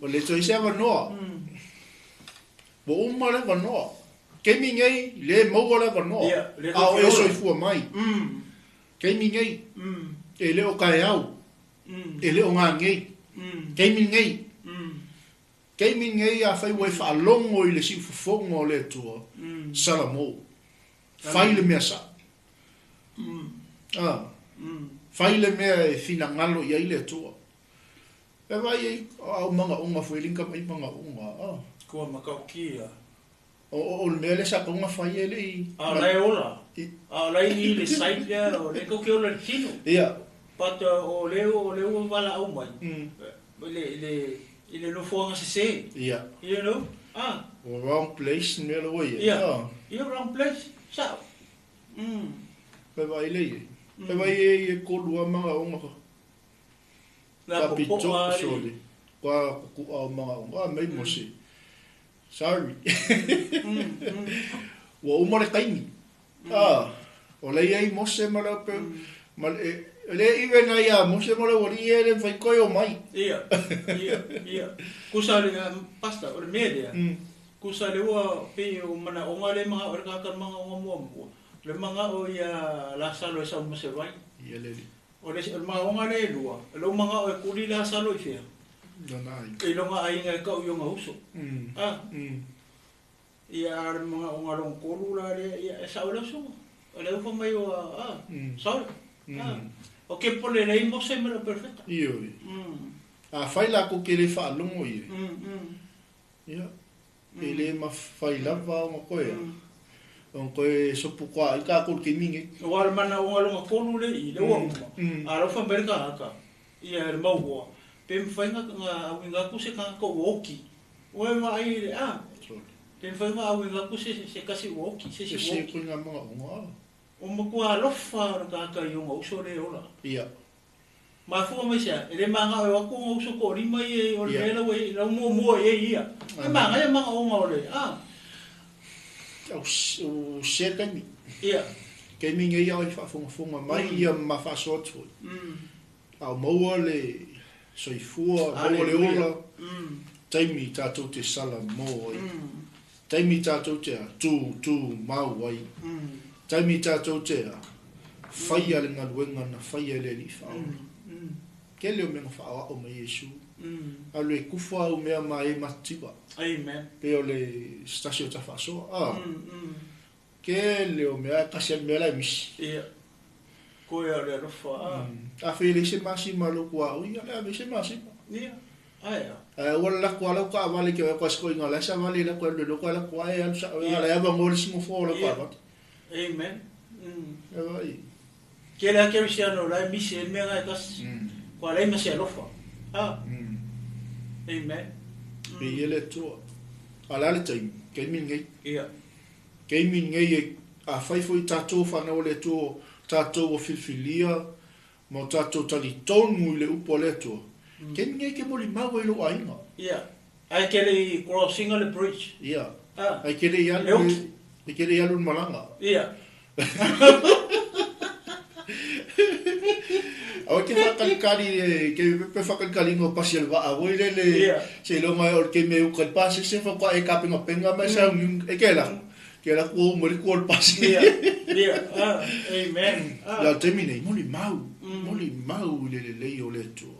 Ua le toe i se avanoa. Ua uma le avanoa. Taimi nei, le maua le avanoa. A o e soifua mai. Taimi nei, e le o taeao, e le o nanei. Taimi nei. Taimi lenei afai ua e faalogo i le siufofoga o le Atua, Salamo, fai le mea sao. A, fai le mea e finagalo i ai le Atua. E vaai ai, a o manaoga foi e le ni tamai manaoga, a. Kua matautia. O le mea lea sa tatau ona fai e le i. A o la e ola. A o la e i le site lea, o lea tou te ola i le tino. Ia. But o lea o lea ua valaau mai i le i le nofoaga sese. Ia. You know? Ah. Ua wrong place le mea la ua i ai. Ia. Ia wrong place. Sao. Fai vaai lea i ai. Fai vaai i ai e tolu lava manaoga. La popoa sole. Kua kuku'a o manaoga. A mai mo se. Sorry. Ua uma le taimi. Ah, o lea i ai Mose ma le ope, ma le, e le iwe na ia Mose ma le ualii e le mawhai koe o mai. Ia, ia, ia. Kusa le, pastor, o le mea lea, kusa le ua pei o manaoga le mangao e le tagata le manaoga muamua, le mangao ia Lasalo e sau ma se vai. Ia le alii. O le, o le manaoga lea e lua, o lou manao e kuli Lasalo i fea? Lona aiga. I lona aiga e kau i ona uso. A. Ia, a o le manaoga lona tolu la lea, ia, e sao i lau susuga. O lea ua fai mai ua, a, sorry. A. O ke pole lei Mose ma le perofeta. Ioe. Afai lakou ke le faalogo i ai, ia, e le mafai lava ona koe a, ona koe sopu koa ai takou i le taimi nei. Aua o le manaoga lona tolu lea i i, lea ua uma, a o la ua fai mai le tagata, ia le mauoa, pe mafai ona auina atu se tagata ua oti. Ua e vaai i le, a, pe mafai ona auina atu se tasi ua oti, se isi ua oti. E ese koe i nga manaoga, a. Ua matua alofa le tagata i ona uso lea e ola. Ia. Mafua mai se a, e le manao e o atu ona uso toalima ia i o le mea la ua i ai, la ua muamua i ai ia. E manaia manaoga o le, a. U se taimi. Ia. Taimi nei a o i faafogafoga mai ia ma faasoa atu foi. A o maua le soifua, maua le ola, taimi tatou te salamo ai. Taimi tatou te a, tū, tū mau ai. Taimi tatou te a, faia le galuega na faia e le Alii Faaola. Tele o mea na faaoao mai Iesu. Alu e kufa au mea ma e matitiva. Amen. Pei o le se tasi o ta faasoa. A, tele o mea, ae tasi lava le mea la e misi. Ia. Koe o le alofa, a. Afai e leai se masima a lou tuaoi, ia le ave i se masima. Ia. Ae a. Ae ua lako lava lau taavale ke oe koa se toeaina la e savali la koe alu le loko ala koa e alu sao e ala e avanoa le isi nofoa o lau taavale. Amen. E vaai. Tele a kerisiano la e misi ai le mea na e tasi. Koa leai ma se alofa. A. Amen. Pei e le Atua. A le a le taimi? Taimi lenei. Ia. Taimi lenei e afai foi tatou fanau a le Atua tatou ua filifilia Ma o tatou talitonu i le upu a le Atua, taimi nei e te molimau ai lou aiga. Ia, ae te le i cross ina le bridge. Ia, Ah. ae te le i alu E oki. e te le i alu le malaga. Ia. Aua e te faakalikali e ke pe faakalikaliga o pasi o le vaa foi lele Ia. seiloga o le taimi e uka i le pasese faatoa e tapenapenaga ma e sauniuni e ke lako ke lako ua uma i le tua o le pasi. Ia, ia, ah, amen. Ah. La taimi nei, molimau, molimau i le lelei o le Atua.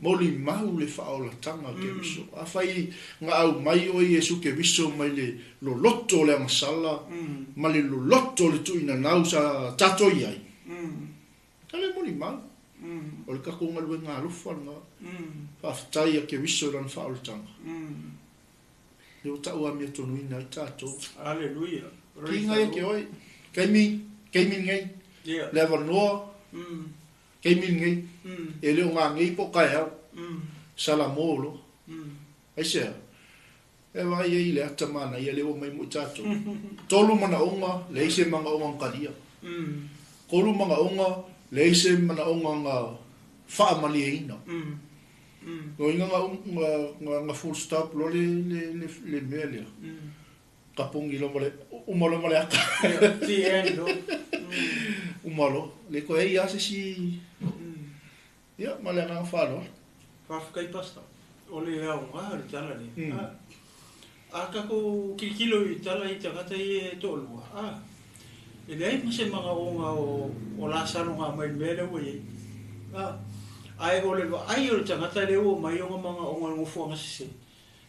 Molimau le faaolataga o Keriso. Afai na aumai oe Iesu Keriso mai le loloto o le agasala ma le loloto o le tuuinanau sa tatou i ai, ka le molimau. O le tatou galuega alofa lena. Faafetai a Keriso i lana faaolataga. Le o ta'u amiatonuina ai tatou. Hallelujah. Praise Kiga ia ke oe. Kaimi, kaimi lenei. Le avanoa, kaimi lenei. E le o gagei po o kaeao. Salamo loa. Aisea? E vaai ai i le ata manaia lea ua mai mo i tatou. 3 manaoga, leai se manaoga na talia. 3 manaoga, leai se manaoga na faamalieina. Loiga na full stop loa le mea lea. Kapogi loa ma le uma loa ma le ata. The end. Uma loa. Le toe ai lava se isi. Ia, ma le agaga faaaloalo. Faafetai Pastor. O le aoga o le tala lea. A tatou tilotilo i tala i tagata ia e toalua, a, e leai ma se manaoga o Lasalo na aumai i le mea lea ua i ai. A, ae o le vaai o le tagata lea ua aumai ona manaoga i le nofoaga sese,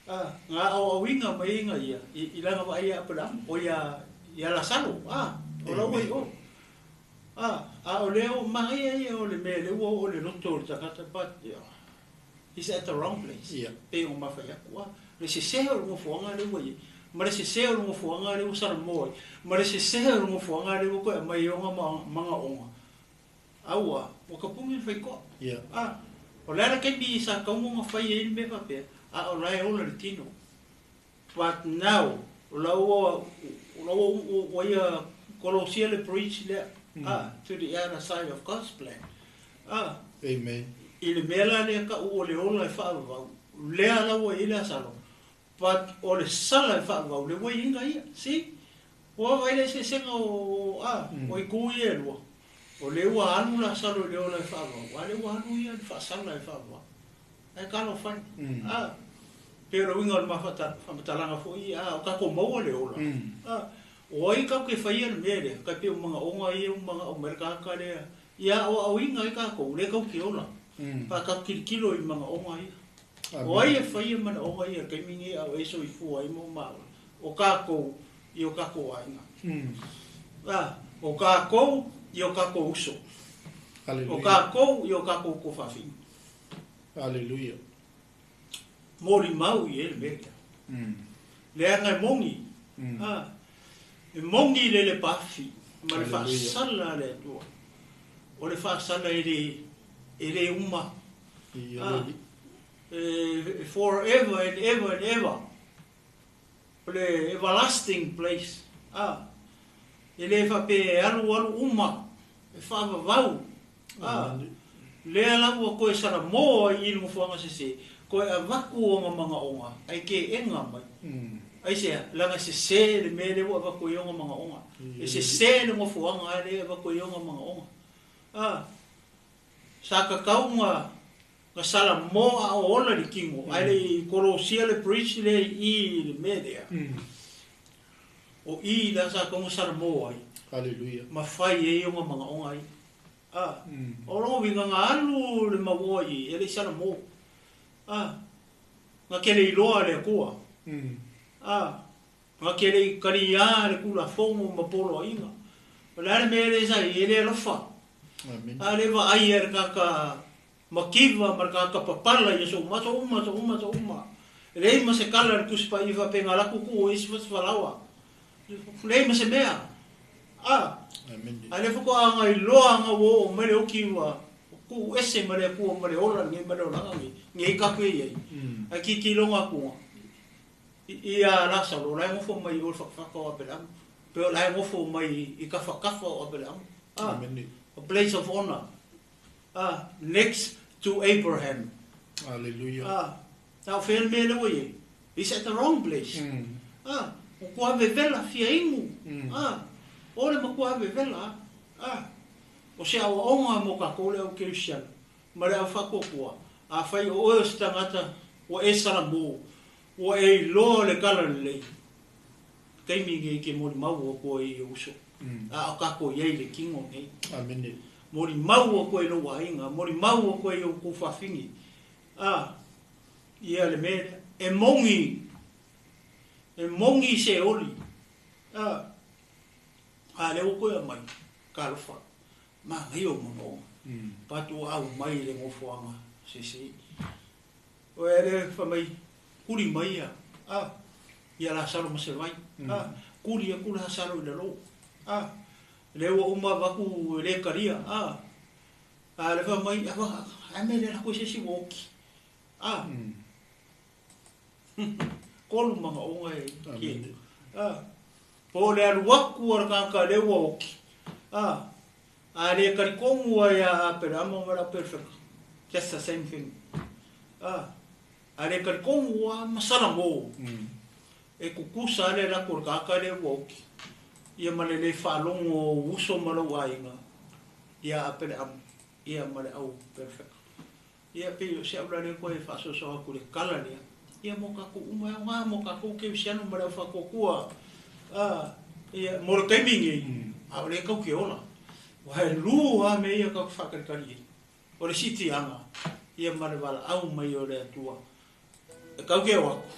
a, na aoaoina mai ai na ia i lana vaai ia Aperaamo, o ia Lasalo, a, o la ua i o. A, a o lea ua manaia ia o le mea lea ua oo i le loto o le tagata, but he's at the wrong place. Pei ona mafai atu, a, le sese o le nofoaga lea ua i ai, ma le sese o le nofoaga lea ua salamo ai, ma le sese o le nofoaga lea ua toe aumai ai ona manaoga, aua, ua tapuni le faitoa. A, o le a le taimi sa tatau ona fai ai le mea faapea, a o la e ola le tino. But now, o la ua, o la ua, ua ia kolosia le bridge lea, a, to the other side of God's plan. A, Amen. I le mea la lea ta'u o le ola e fa'avavau, lea la ua i ai le asalo, but o le sala e fa'avavau lea ua i ai ia. See? Ua vaai le eseesega o a, o itu ia e lua. O lea ua alu le asalo i le ola e fa'avavau, a lea ua alu ia i le fa'asala e fa'avavau. Ae talofa e. A, pei o le uiga o le faamatalaga foi, a, o tatou maua le ola. A, o ai tatou te faia le mea lea, tai pei o manaoga ia ua manao mai le tagata lea, ia aoaoina ai tatou, lea tatou te ola. Pa tatou tilotilo i manaoga ia. O ai e faia manaoga ia i le taimi lenei a o e soifua ai ma o maola? O tatou i o tatou aiga. A, o tatou i o tatou uso. O tatou i o tatou tuafafine. Hallelujah. Molimau i ai le mea lea. Leaga e moni. A, e moni le lepaafi ma le faasala a le Atua. O le faasala e le uma. A, e forever and ever and ever. O le everlasting place. A, e le faapea e alu alu uma, e faavavau. A, lea la ua toe salamo ai i le nofoaga sese, toe avatu ona manaoga, ai ke'ega mai. Aisea, leaga e sese le mea lea ua avatu ai ona manaoga. E sese le nofoaga lea e avatu ai ona manaoga. A, sa tatau na salamo a o ola le tino, ae le i kolosia le bridge lea i i le mea lea. O i la sa tatau na salamo ai. Hallelujah. Ma fai ai ona manaoga ai. A, o lona uiga na alu le mauoa i e le i salamo. A, na kele iloa le Atua. A, na kele i kaliā le Tulafono ma poloaiga. O le a le mea lea sa i ai, e le alofa. Amen. A le vaai a le tagata mativa ma le tagata papala i aso uma, aso uma, aso uma, aso uma. E leai ma se kala i le Tusi Paia faapea na alu atu tuu ai sefasefalaoa. Leai ma se mea. A, Amen. a lea faatoa agai loa aga ua oo mai le oki ua tuu ese ma le Atua ma le ola lenei ma le olaga lenei, nei tatou e i ai. Ae tilotilo atu ia Lasalo, o la e nofo mai i o i le fatafata o Aperaamo, pe o la e nofo mai i tafatafa o Aperaamo. A, Amen. a place of honor. A, next to Abraham. Hallelujah. A, na o fea le mea lea ua i ai? He's at the wrong place. A, matua vevela fia inu. A, o le matua vevela. A, o se aoaoga mo tatou le au kerisiano ma le au faatuatua. Afai o oe o se tagata ua e salamo, ua e iloa le tala lelei, taimi nei ke molimau atu ai i ou uso. A o tatou i ai i le tino nei. Amen. Molimau atu ai i lou aiga, molimau atu ai i ou tuafafine. A, ia le mea lea. E moni, e moni se oli. A, a lea ua toe aumai, talofa, manaia o manaoga. But ua aumai i le nofoaga sese. O ea lea fai mai, kuli mai ia. A, Ia Lasalo ma se vai. A, kuli aku Lasalo i lalo. A, lea ua uma avatu e le talia. A, a le fai mai, a, a mea lea lako i se isi ua oki. A, kolu manaoga e ki. A, po o le alu aku a le tagata lea ua oki. A, a le talitonu ai ia Aperama ma le au perofeta. Just the same thing. A, A le talitonu ua masala mo. E tutusa lava le alu atu o le tagata lea ua oki ia ma le le faalogo o ou uso ma lou aiga ia Apeleamu ia ma le au perofeta. Ia pei o si au la lea toe faasoasoa atu i le tala lea ia mo tatou uma e aoga mo tatou kerisiano ma le au faatuatua a ia mo le taimi nei a o lea tatou te ola. Aua e lua lava mea ia tatou te faatalitali ai. O le siitiaga ia ma le valaau mai o le Atua e kau ke o aku,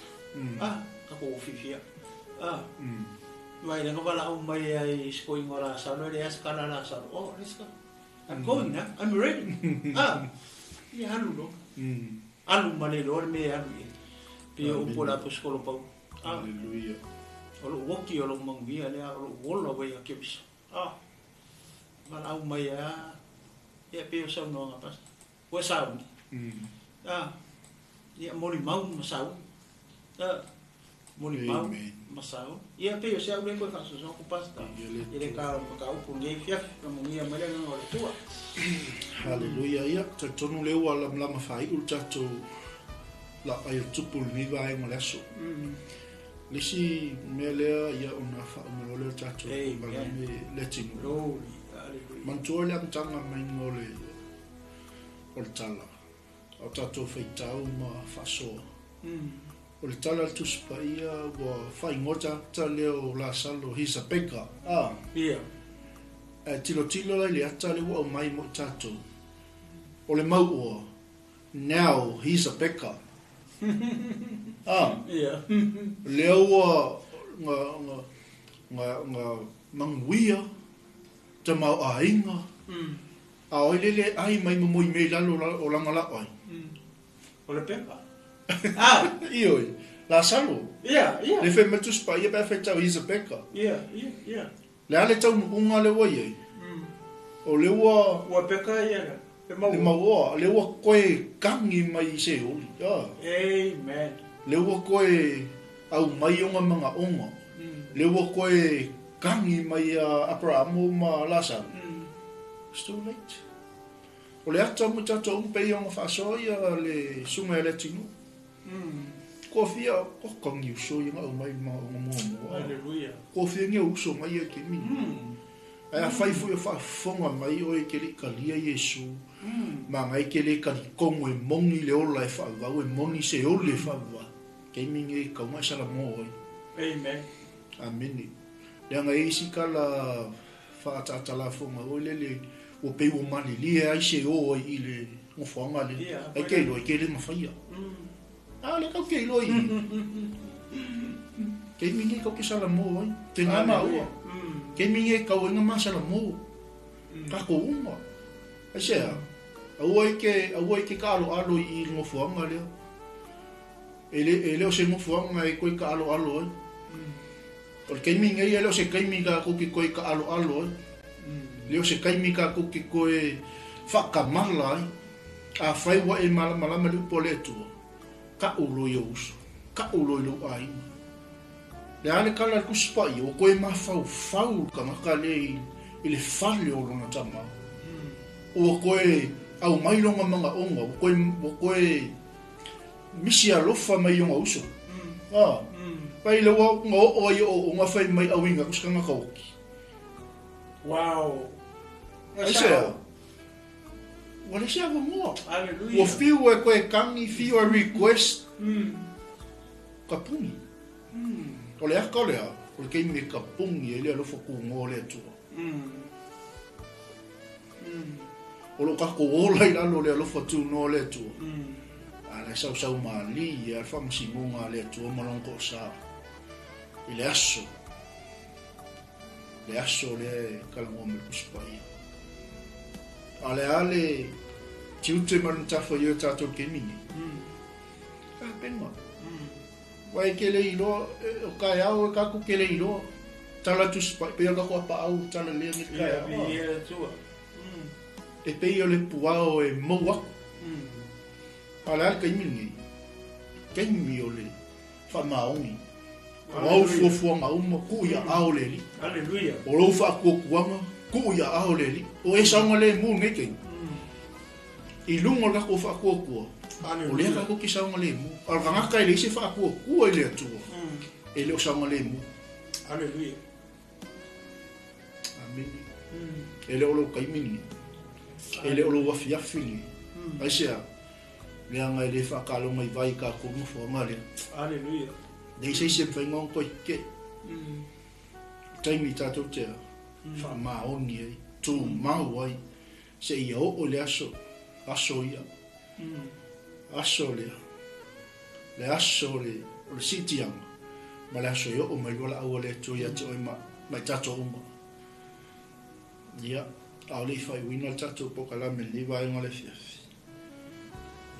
a, ka ko fiafia, a, mai le valaau mai ai i se koiga o Lasalo, e leai se kala a Lasalo, oh, let's go, I'm going now, I'm ready, a, ia alu loa, alu ma le iloa le mea e alu i ai, pei o upu a le Aposetolo Paulo, a, o lou oki o lou manuia lea, o lou ola ua ia Keriso, a. Valaau mai a ia pei o saunoaga pastor. Ua sauni. A ia molimau ma sauni. A molimau ma sauni. Ia pei o se au lea koe faasoasoa atu pastor. I le ka mataupu lenei afiafi. Faamanuia mai le agaga o le Atua. Haleluia. Ia, talitonu lea ua lamalama faaiu le tatou laai o tupu i lenei vaega o le aso. Le isi mea lea ia ona faauma loa lea o le tatou polokalame le atunuu. Manatua le amataga maiga o le o le tala, o tatou faitau ma faasoa. O le tala a le Tusi Paia ua faaigoa tagata lea o Lasalo, he's a beggar. Ah. Yeah. Ae tilotilo la i le ata lea ua aumai mo i tatou. O le mau oa, Now he's a beggar. Ah. Yeah. Lea ua nga, nga, nga, nga manuia tamaoaiga. A oi lele ai mai ma moi mea i lalo o lana la'o ai. O le pepa. Ah. Ioe. Lasalo. Yeah, yeah. Le fai mai le Tusi Paia pe a faitau he's a beggar. Yeah, yeah, yeah. Le a le taunuuga lea ua i ai? O lea ua... Ua peka ia le mau. Le mauoa, lea ua koe kagi mai i Seoli. Amen. Lea ua koe aumai ona manaoga. Lea ua koe kagi mai ia Aperamo ma Lasalo. It's too late. O le ata mo tatou uma pei ona faasoa ia le susuga ia Leatinuu. Kua fia, o ka ni uso ia nga aumai i le manaoga muamua. Hallelujah. Kua fia ni uso mai ia ke mini. Ae afai foi o faafofoga mai oe e te le i talia Iesu, maga e te le talitonu e moni le ola e faavavau, e moni se ole e faavavau, taimi nei e tau e salamo ai. Amen. Amene. Leaga e i ai isi tala faataatalafoga foi lele ua pei ua malilie ai se o ai i le nofoaga lea. Ai ke iloa, e te le mafaia. A le kau ke iloa i. Taimi nei kau ke salamo ai. Te ngā maua. Taimi nei kau ai ngā mā salamo. Kako uma. Ai se a. Aua i ke, aua i ke ka alo alo i i ngofuanga lea. E le, e le o se ngofuanga e koe ka alo alo ai. O le taimi nei e le o se taimi ka kou ke koe ka alo alo ai. Le o se taimi ka kou ke koe whakamala ai. Afai ua e malamalama i le upu a le Atua, kaʻu loa i ou uso, kaʻu loa i lou aiga. Le a le kala a le Tusi Paia, ua koe mafaufau le tagata lea i le fale o lona tama. Ua koe aumai lona manaoga, ua koe, ua koe misi alofa mai i ona uso. A, pai le ua na oo ai o o na fai mai auina ku se tagata oki. Wow. Aisea? Ua le se avanoa. Hallelujah. Ua fiu e koe kani, fiu e request. Ka puni. O le aka o le a, o le keimi e ka puni e le alofa kugoa o le Atua. O lo kako ola i lalo o le alofa tunoa o le Atua. A le sausau mali e a le whamasinoga a le Atua ma lona toʻasa i le aso. Le aso lea e talanoa mai le Tusi Paia. A le a le tiute ma le matafaioi o tatou i le taimi nei? Tapena. Wa e ke le iloa, o kaeao e kākou ke le iloa. Tala Tusi Paia, pei o le kākou apaau tala lea me le kaeao. Ia, viia le Atua. E pei o le puao e mou aku. A o le a le taimi lenei? Taimi o le faamaoni. O au fuafuaga uma, tuu i aao le Alii. Aleluia. O lou faatuatuaga, tuu i aao le Alii. O e saogalemu lenei taimi. I luga o le tatou faatuatua, o lea tatou te saogalemu. A o le tagata e leai se faatuatua i le Atua, e le o saogalemu. Aleluia. Amene. E le o lou taimi lenei. E le o lou afiafi lenei. Aisea? Leaga e le faataloga i vai i tatou nofoaga lea. Aleluia. Leai se isi e mafai ona toe tetee. Taimi tatou te faamaoni ai, tumau ai, seia oo i le aso, aso ia. Aso lea, le aso o le, o le siitiaga, ma le aso e oo mai loa laau a le Atua ia te oe ma, ma i tatou uma. Ia, a o le i faaiuina le tatou polokalame i lenei vaega o le afiafi,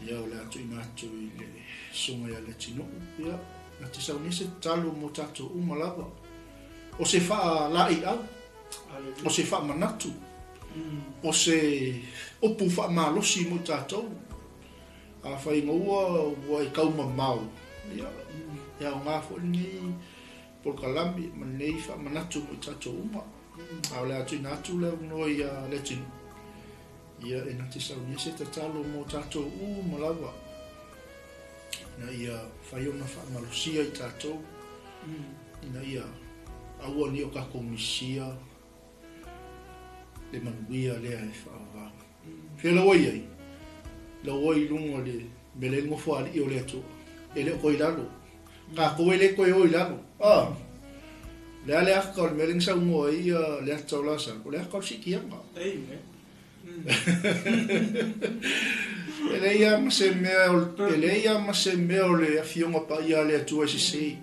ia, o le a tuuina atu i le Susuga ia Leatinuu, ia, na te saunia se tatalo mo tatou uma lava. O se faalaiau, o se faamanatu, o se upu faamalosi mo i tatou. Afai ina ua ua e taumamao, ia, e aoga foi lenei polokalame ma lenei faamanatu mo i tatou uma. A o le a tuuina atu le avanoa ia Leatinuu, ia e na te saunia se tatalo mo tatou uma lava, ina ia fai ona faamalosia i tatou, ina ia aua nei o tatou misia le manuia lea e faavavau. Fea la ua i ai? La ua i luga o le mea lea e nofo alii o le Atua. E le o toe i lalo. Tatou e le toe o i lalo. Ah. Le a le aka o le mea lea na saunoa ai ia le ata o Lasalo, o le aka o le siitiaga. Amen. E leai lava ma se mea o, e leai lava ma se mea o le Afioga Paia a le Atua e sese.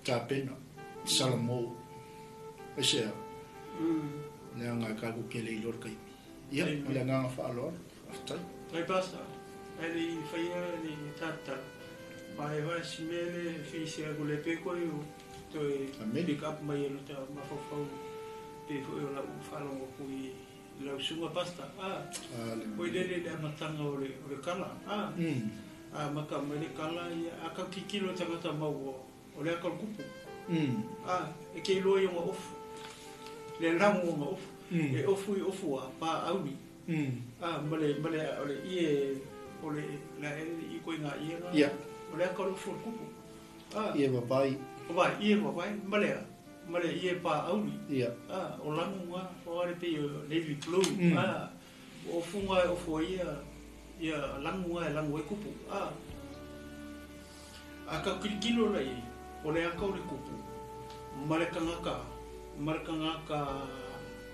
Tapena, Salamo. Aisea? Leaga e tatou te le iloa le taimi. Ia, ma le agaga faaaloalo. Faafetai. Faafetai Pastor. Ae le i faia le tatalo, ma e vae si mea le fia se aku le pe koe o toe pick up mai e lota mafaufau pei foi o lau faalogo aku i lau susuga Pastor. A, oi lele i le amataga o le kala. A, a maka mai le kala ia, a kau kikilo tagata mau o le aka o le kupu. A, e ke iloa i ona ofu. Le lago o ona ofu. E ofu i ofu a pa auli. A, ma le, ma le, o le ie, o le, la e i koe ngā ie ngā. Ia. O le aka o le ofu o le kupu. A. Ie vapai. Vai, ie vapai, ma le, ma le ie pa auli. Ia. A, o lago ngā, o are pei o navy blue. A, o ofu ngā e ofu ai ia, ia lago ngā e lago ai kupu. A, a ka kilikilo la i, o le aka o le kupu, ma le kangaka, ma le kangaka,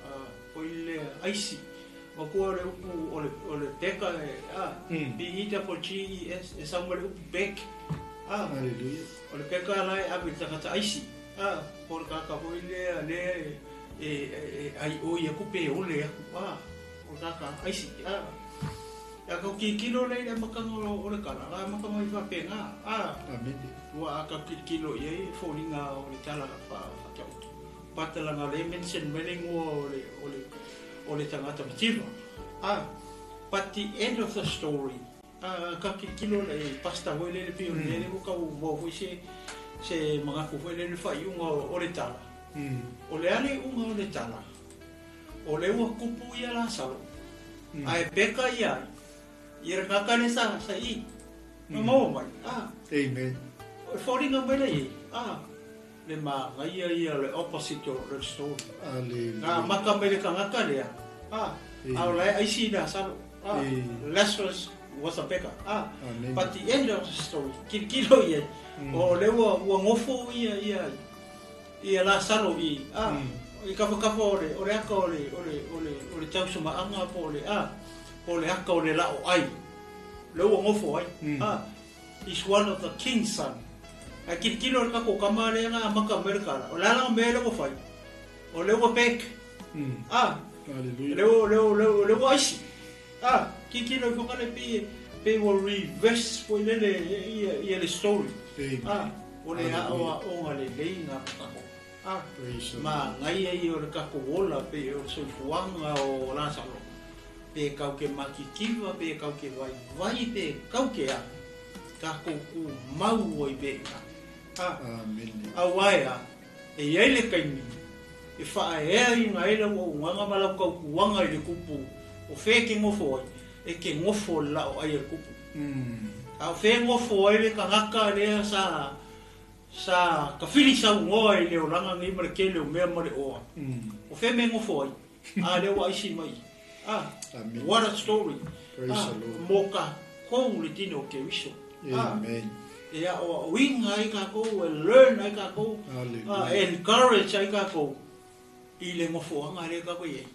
a, o i le aisi. O kua o le upu, o le, o le peka e, a, B E double G E S, e sau mai le upu bek, a, Hallelujah. o le peka la e ave i le tagata aisi, a, po o le tagata foi lea, lea e, e, e, ai oi aku pe ole aku, a, o le tagata aisi, a. A kau kilikilo lea i le amataga o le tala, la amata mai faapena, a. Amen. Ua a kau kilikilo i ai e foliga o le tala faataoto. Patalaga o lea e mention mai le igoa o le, o le, o le tagata mativa, a. But the end of the story, a ka kilikilo lea i pastor foi lele pei o le mea lea ua tau maua foi se, se manatu foi lele faaiuga o le tala. O le a le iuga o le tala? O lea ua tupu ia Lasalo, ae peka ia ai, ia le tagata lea sa, sa i, na maua mai, a. Amen. E foliga mai la i ai, a, le manaia ia o le opposite o le story. Aleluia. Na amata mai le tagata lea, a, a o la e aisi Lasalo, a, Lazarus was a beggar, a. Amen. But the end of the story, kilokilo i ai, o lea ua, ua nofo ia, ia, Ia Lasalo i, a, i kafakafa o le, o le aka o le, o le, o le, o le tausamaaga po o le, a, po o le aka o le la'o ai, lea ua nofo ai, a, is one of the king's son. Ae tilotilo le tatou tama lea na amata mai le tala, o le a lana mea lea ua fai? O lea ua beg, a, Hallelujah. lea ua, lea ua, lea ua aisi, a, tilotilo ifo ka le pei e, pei ua reverse foi lele ia ia le story. Amen. A, o le Hallelujah. aoaoga lelei na mo tatou. A, Praise the Lord. magaia ia o le tatou ola pei o le soifuaga o Lasalo. Pe kau ke matitiva, pe kau ke vaivai, pe kau ke a. Tatou tumau ai pea i ina. A, Amene. auā e a, e i ai le taimi e faaeaina ai lau auaunaga ma lau tautuaga i le tupu o fea e te nofo ai, e te nofo i le laoai a le tupu. A o fea e nofo ai le tagata lea sa sa tafili saunoa i le olaga nei ma le tele o mea ma le oa, o fea mea e nofo ai? A lea ua aisi mai. A, Amene. what a story. Praise A, the Lord. mo tatou le tino o Keriso. A, Amen. e aoaoina ai tatou, e learn ai tatou, a, Hallelujah. e encourage ai tatou i le nofoaga lea tatou i ai.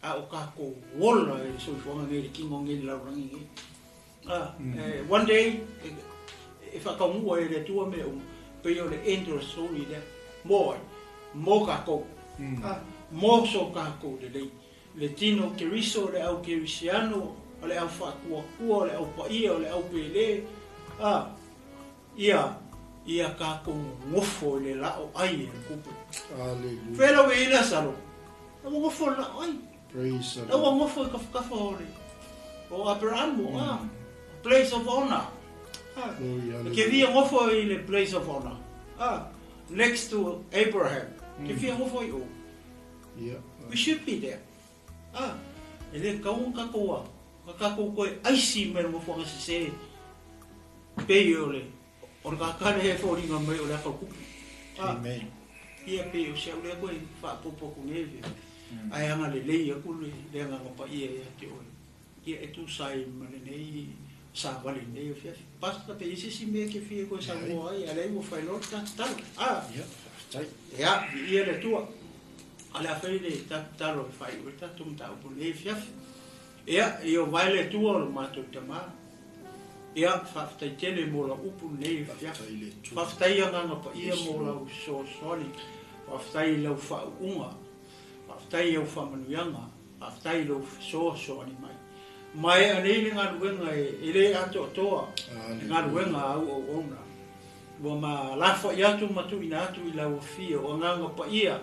A o tatou ola i le soifuaga nei, le tino nei, le lalolagi nei. A, one day, e faataunuu ai e le Atua mea uma, pei o le end of the story lea. Mo ai, mo tatou. A, mo so tatou lelei. Le tino Keriso, le au kerisiano, o le au faatuatua, o le au paia, o le au pele. A, ia, ia tatou nonofo i le laoai e le tupu. Hallelujah. Fea lau e i Lasaro, lau ua nofo i le laoai. Praise the Lau ua Lord. nofo i tafatafa o le o Aperamo, a, place of honor. A, Glory, ke hallelujah. fia nofo i le place of honor. A, next to Abraham. Ke fia nofo i o. Yeah. We should be there. A, e le kau tatou a, ka tatou koe aisi mai le nofoaga sesē pei o le o le kakale he foliga mai o le aka o le kupu. A, Amen. ia pei o si au lea koe faapopo atu nei vea. Ae agalelei aku le le agaga paia ia te oe. Ia e tusa ai ma lenei savali nei o fiafi. Pastor pe i se isi mea e te fia koe saunoa ai, a lea ua failoa le tatalo. A, Yeah. Faafetai. ia, viia le Atua. A le a fai le tatalo e faaiu ai le tatou mataupu nei fiafi. Ia, ia o vae le Atua o le matou tamā. Ia, faafetai tele mo lau upu lenei fiafi. Faafetai i le Atua. Faafetai agaga paia Yes, mo Lord. lau fesoasoani. Faafetai i lau faauuga. Faafetai i au faamanuiaga. Faafetai i lau fesoasoani mai. Mai anei le galuega e le atoatoa, le Hallelujah. galuega a au auauna. Ua ma lafoai atu ma tuuina atu i lau afio o agaga paia,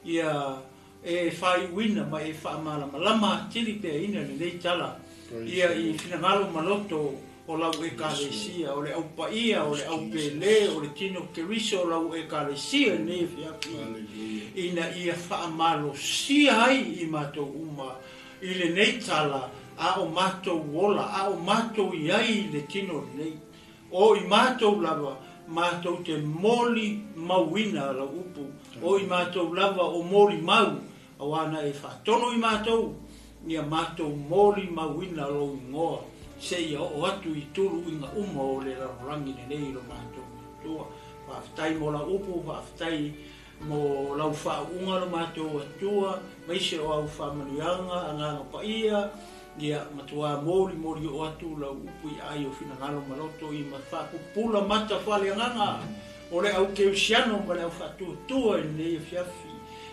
ia e faaiuina ma e faamalamalama atili peaina lenei tala. Praise Ia the i Lord. finagalo ma loto o lau ekalesia, o le au paia, o le au pele, o le tino Keriso o lau ekalesia nei fiafi. Hallelujah. Ina ia faamalosia ai i matou uma i lenei tala, a o matou ola, a o matou iai i le tino lenei. O i matou lava, matou te moli mauina lau upu. O i matou lava o moli mau, auā na e faatonu i matou, ia matou moli mauina lou igoa, seia oo atu i tuluiga uma o le lalolagi lenei i lo matou Atua. Faafetai mo lau upu, faafetai mo lau faauuga lo matou Atua, maise o au faamanuiaga, agaga paia, ia matuā moli moli oo atu lau upu i ai o finagalo ma loto i ma faapupula mata faaleagaga o le au keusiano ma le au faatuatua i lenei afiafi.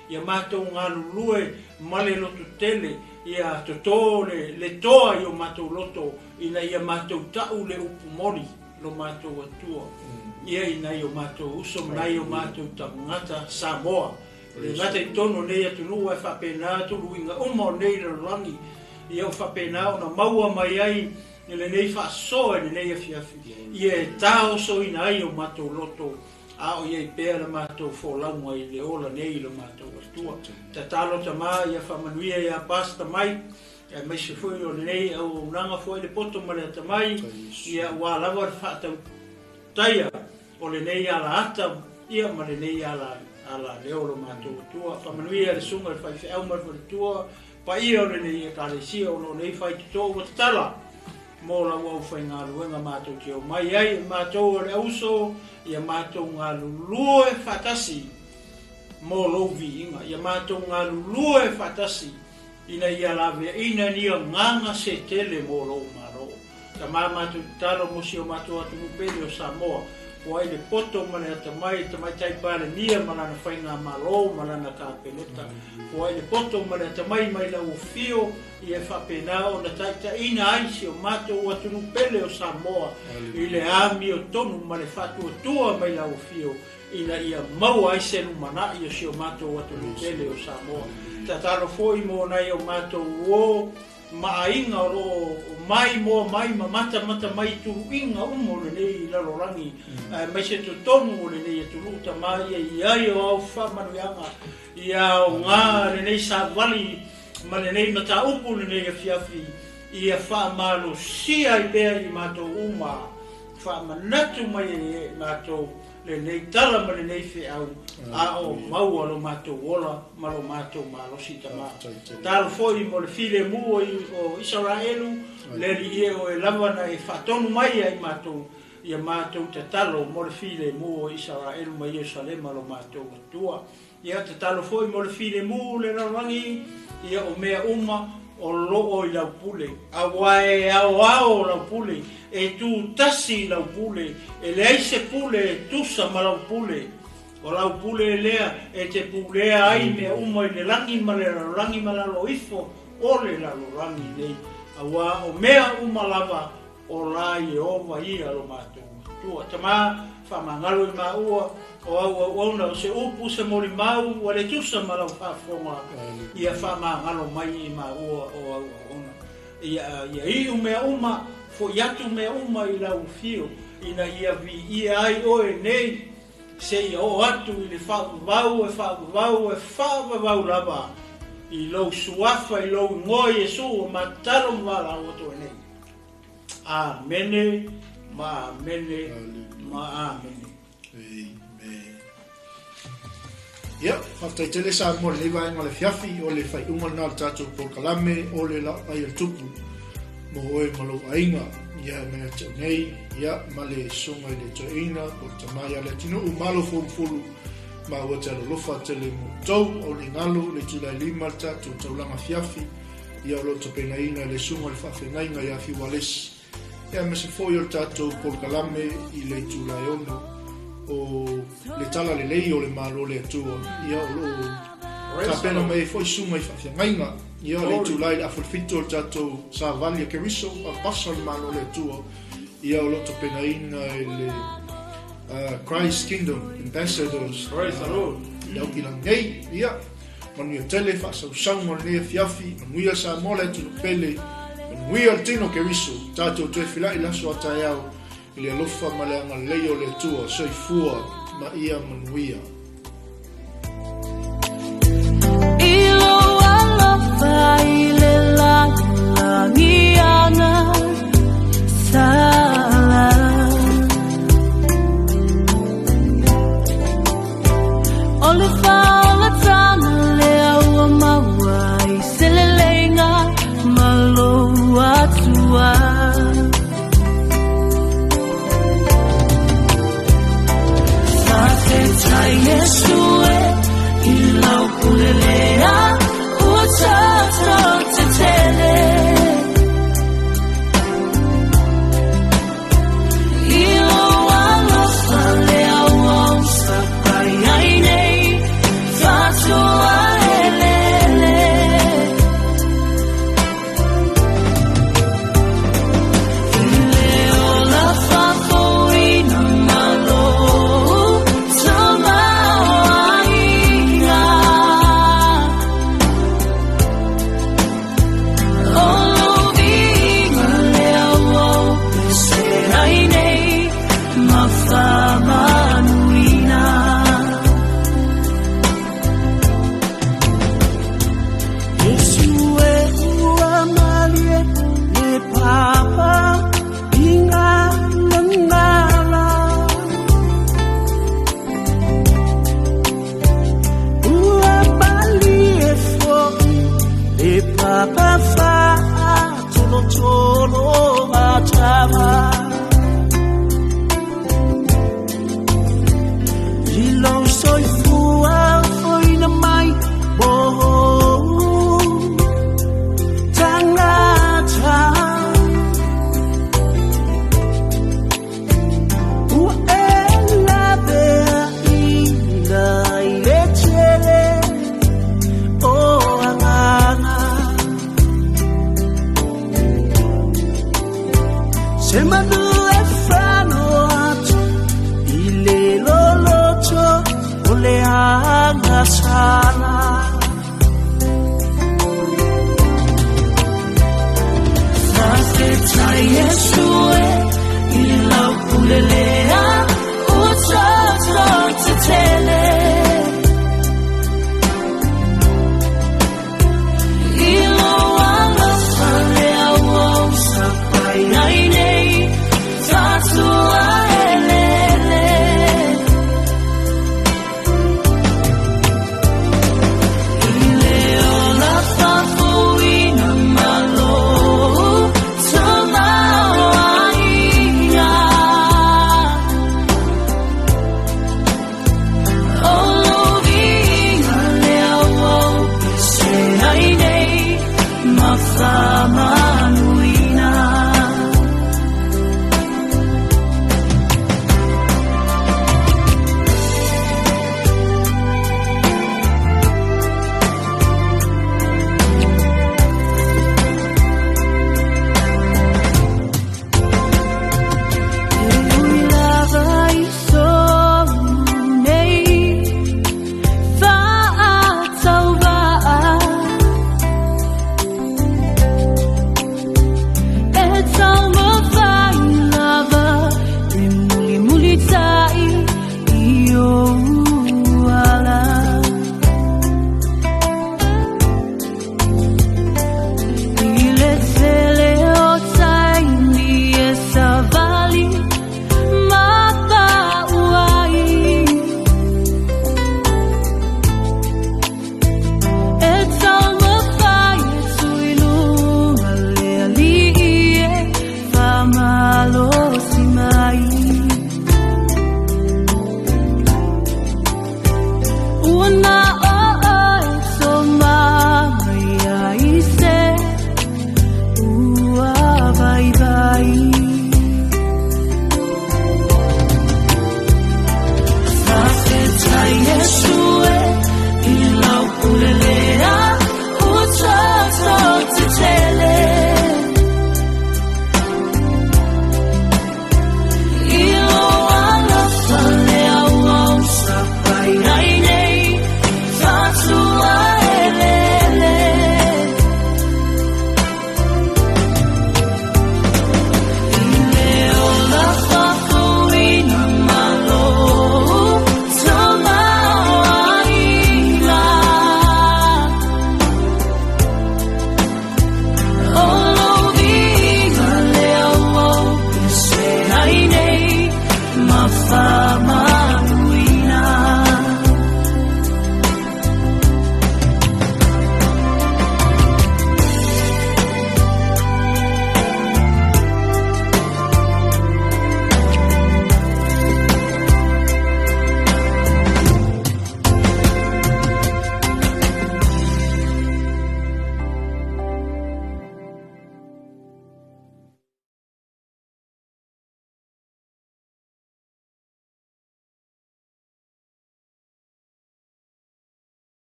Ia matou galulue ma le loto tele, ia totō le toa i o matou loto, ina ia matou ta'u le upu moli lo matou Atua. Ia ina i o matou uso ma nai o matou tagata Samoa. Le gata i totonu o nei atunuu ae faapena tuluiga uma o nei lalolagi. Ia o faapena ona maua mai ai i lenei faasoa i lenei afiafi. Ia e taosoina ai o matou loto, a o iai pea le matou folauga i le ola nei i lo matou Atua. Tatalo tamā ia faamanuia ia Pastor Mike, aemaise foi o lenei auaunaga foi le poto ma le atamai, ia ua lava le faatautaia o lenei alaata, ia ma lenei ala ala leo o lo matou Atua. Faamanuia le susuga i le faifeau ma le faletua, paia o lenei ekalesia o loo nei faitotoo ua tatala mo lau aufaigaluega matou te omai ai, e matou o le auso, ia matou galulue faatasi mo lou viiga, ia matou galulue faatasi ina ia laveaina ni agaga se tele mo lou malo. Tamā matou tatalo mo si o matou atunuu pele o Samoa, Foai le poto ma le atamai i Tamaitai Palemia ma lana faigamalo ma lana Kapeneta. Foai le poto ma le atamai mai lau afio ia e faapena ona taitaiina ai si o matou atunuu pele o Samoa i le amiotonu ma le faatuatua mai lau afio ina ia maua ai se lumanai o si o matou atunuu pele o Samoa. Tatalo foi mo nai o matou uo ma aiga o lo o maimoa mai ma matamata mai i tuluiga uma o lenei lalolagi, aemaise totonu o lenei atunuu tama ia i ai o au faamanuiaga ia aoga lenei savali ma lenei mataupu lenei afiafi ia faamalosia ai pea i matou uma faamanatu mai ai e matou lenei tala ma lenei feau, a o maua lo matou ola ma lo matou malosi tama. Talo foi mo le filemu o Isaraelu, le Alii e oe lava na e faatonu mai ia i matou, ia matou tatalo mo le filemu o Isaraelu ma Ierusalema lo matou Atua. Ia tatalo foi mo le filemu o le lalolagi, ia o mea uma o loo i lau pule, auā e aoao lau pule, e tu tasi i lau pule, e leai se pule e tusa ma lau pule. O lau pule lea e te pulea ai mea uma i le lagi ma le lalolagi ma lalo ifo o le lalolagi nei, auā o mea uma lava o la Ieova ia lo matou Atua. Tama, faamagalo i maua, o au auauna o se upu se molimau ua le tusa ma lau faafofoga, ia faamagalo mai i maua o au auauna. Ia, ia iu mea uma, foi atu mea uma i lau afio, ina ia viia ai oe nei, seia oo atu i le faavavau e faavavau e faavavau lava i lou suafa i lou igoa Iesu o matatalo ma valaau atu ai nei. Amene ma amene ma amene. Amen. Ia, faafetai tele Samoa i lenei vaega o le afiafi, o le faaiuga lena o le tatou polokalame o le Laau a le Tupu mo oe ma lou aiga. Ia, e mai ia te au nei, ia, ma le Susuga i le Toeaina, po o le Tama ia Leatinuu, malo fulufulu, maua te alolofa tele mo outou, au le galo, le itula e 5 le tatou taulaga afiafi, ia o lo o tapenaina e le Susuga i le Faafeagaiga ia Fiu Alesi. Ia aemaise foi o le tatou polokalame i le itula e 6 o le tala lelei o le Malo o le Atua, ia o lo o tapena mai ai foi susuga i faafeagaiga. Ia o le itula i le afa o le 7 o le tatou savali a Keriso, a pasa o le Malo o le Atua, ia o lo o tapenaina e le Christ Kingdom Ambassadors. Praise the Lord. I Aukilani nei, ia, Manuia tele faasausauga o lenei afiafi, manuia Samoa le atunuu pele, manuia le tino Keriso, tatou toe filai le aso a taeao i le alofa ma le agalelei o le Atua, soifua ma ia manuia.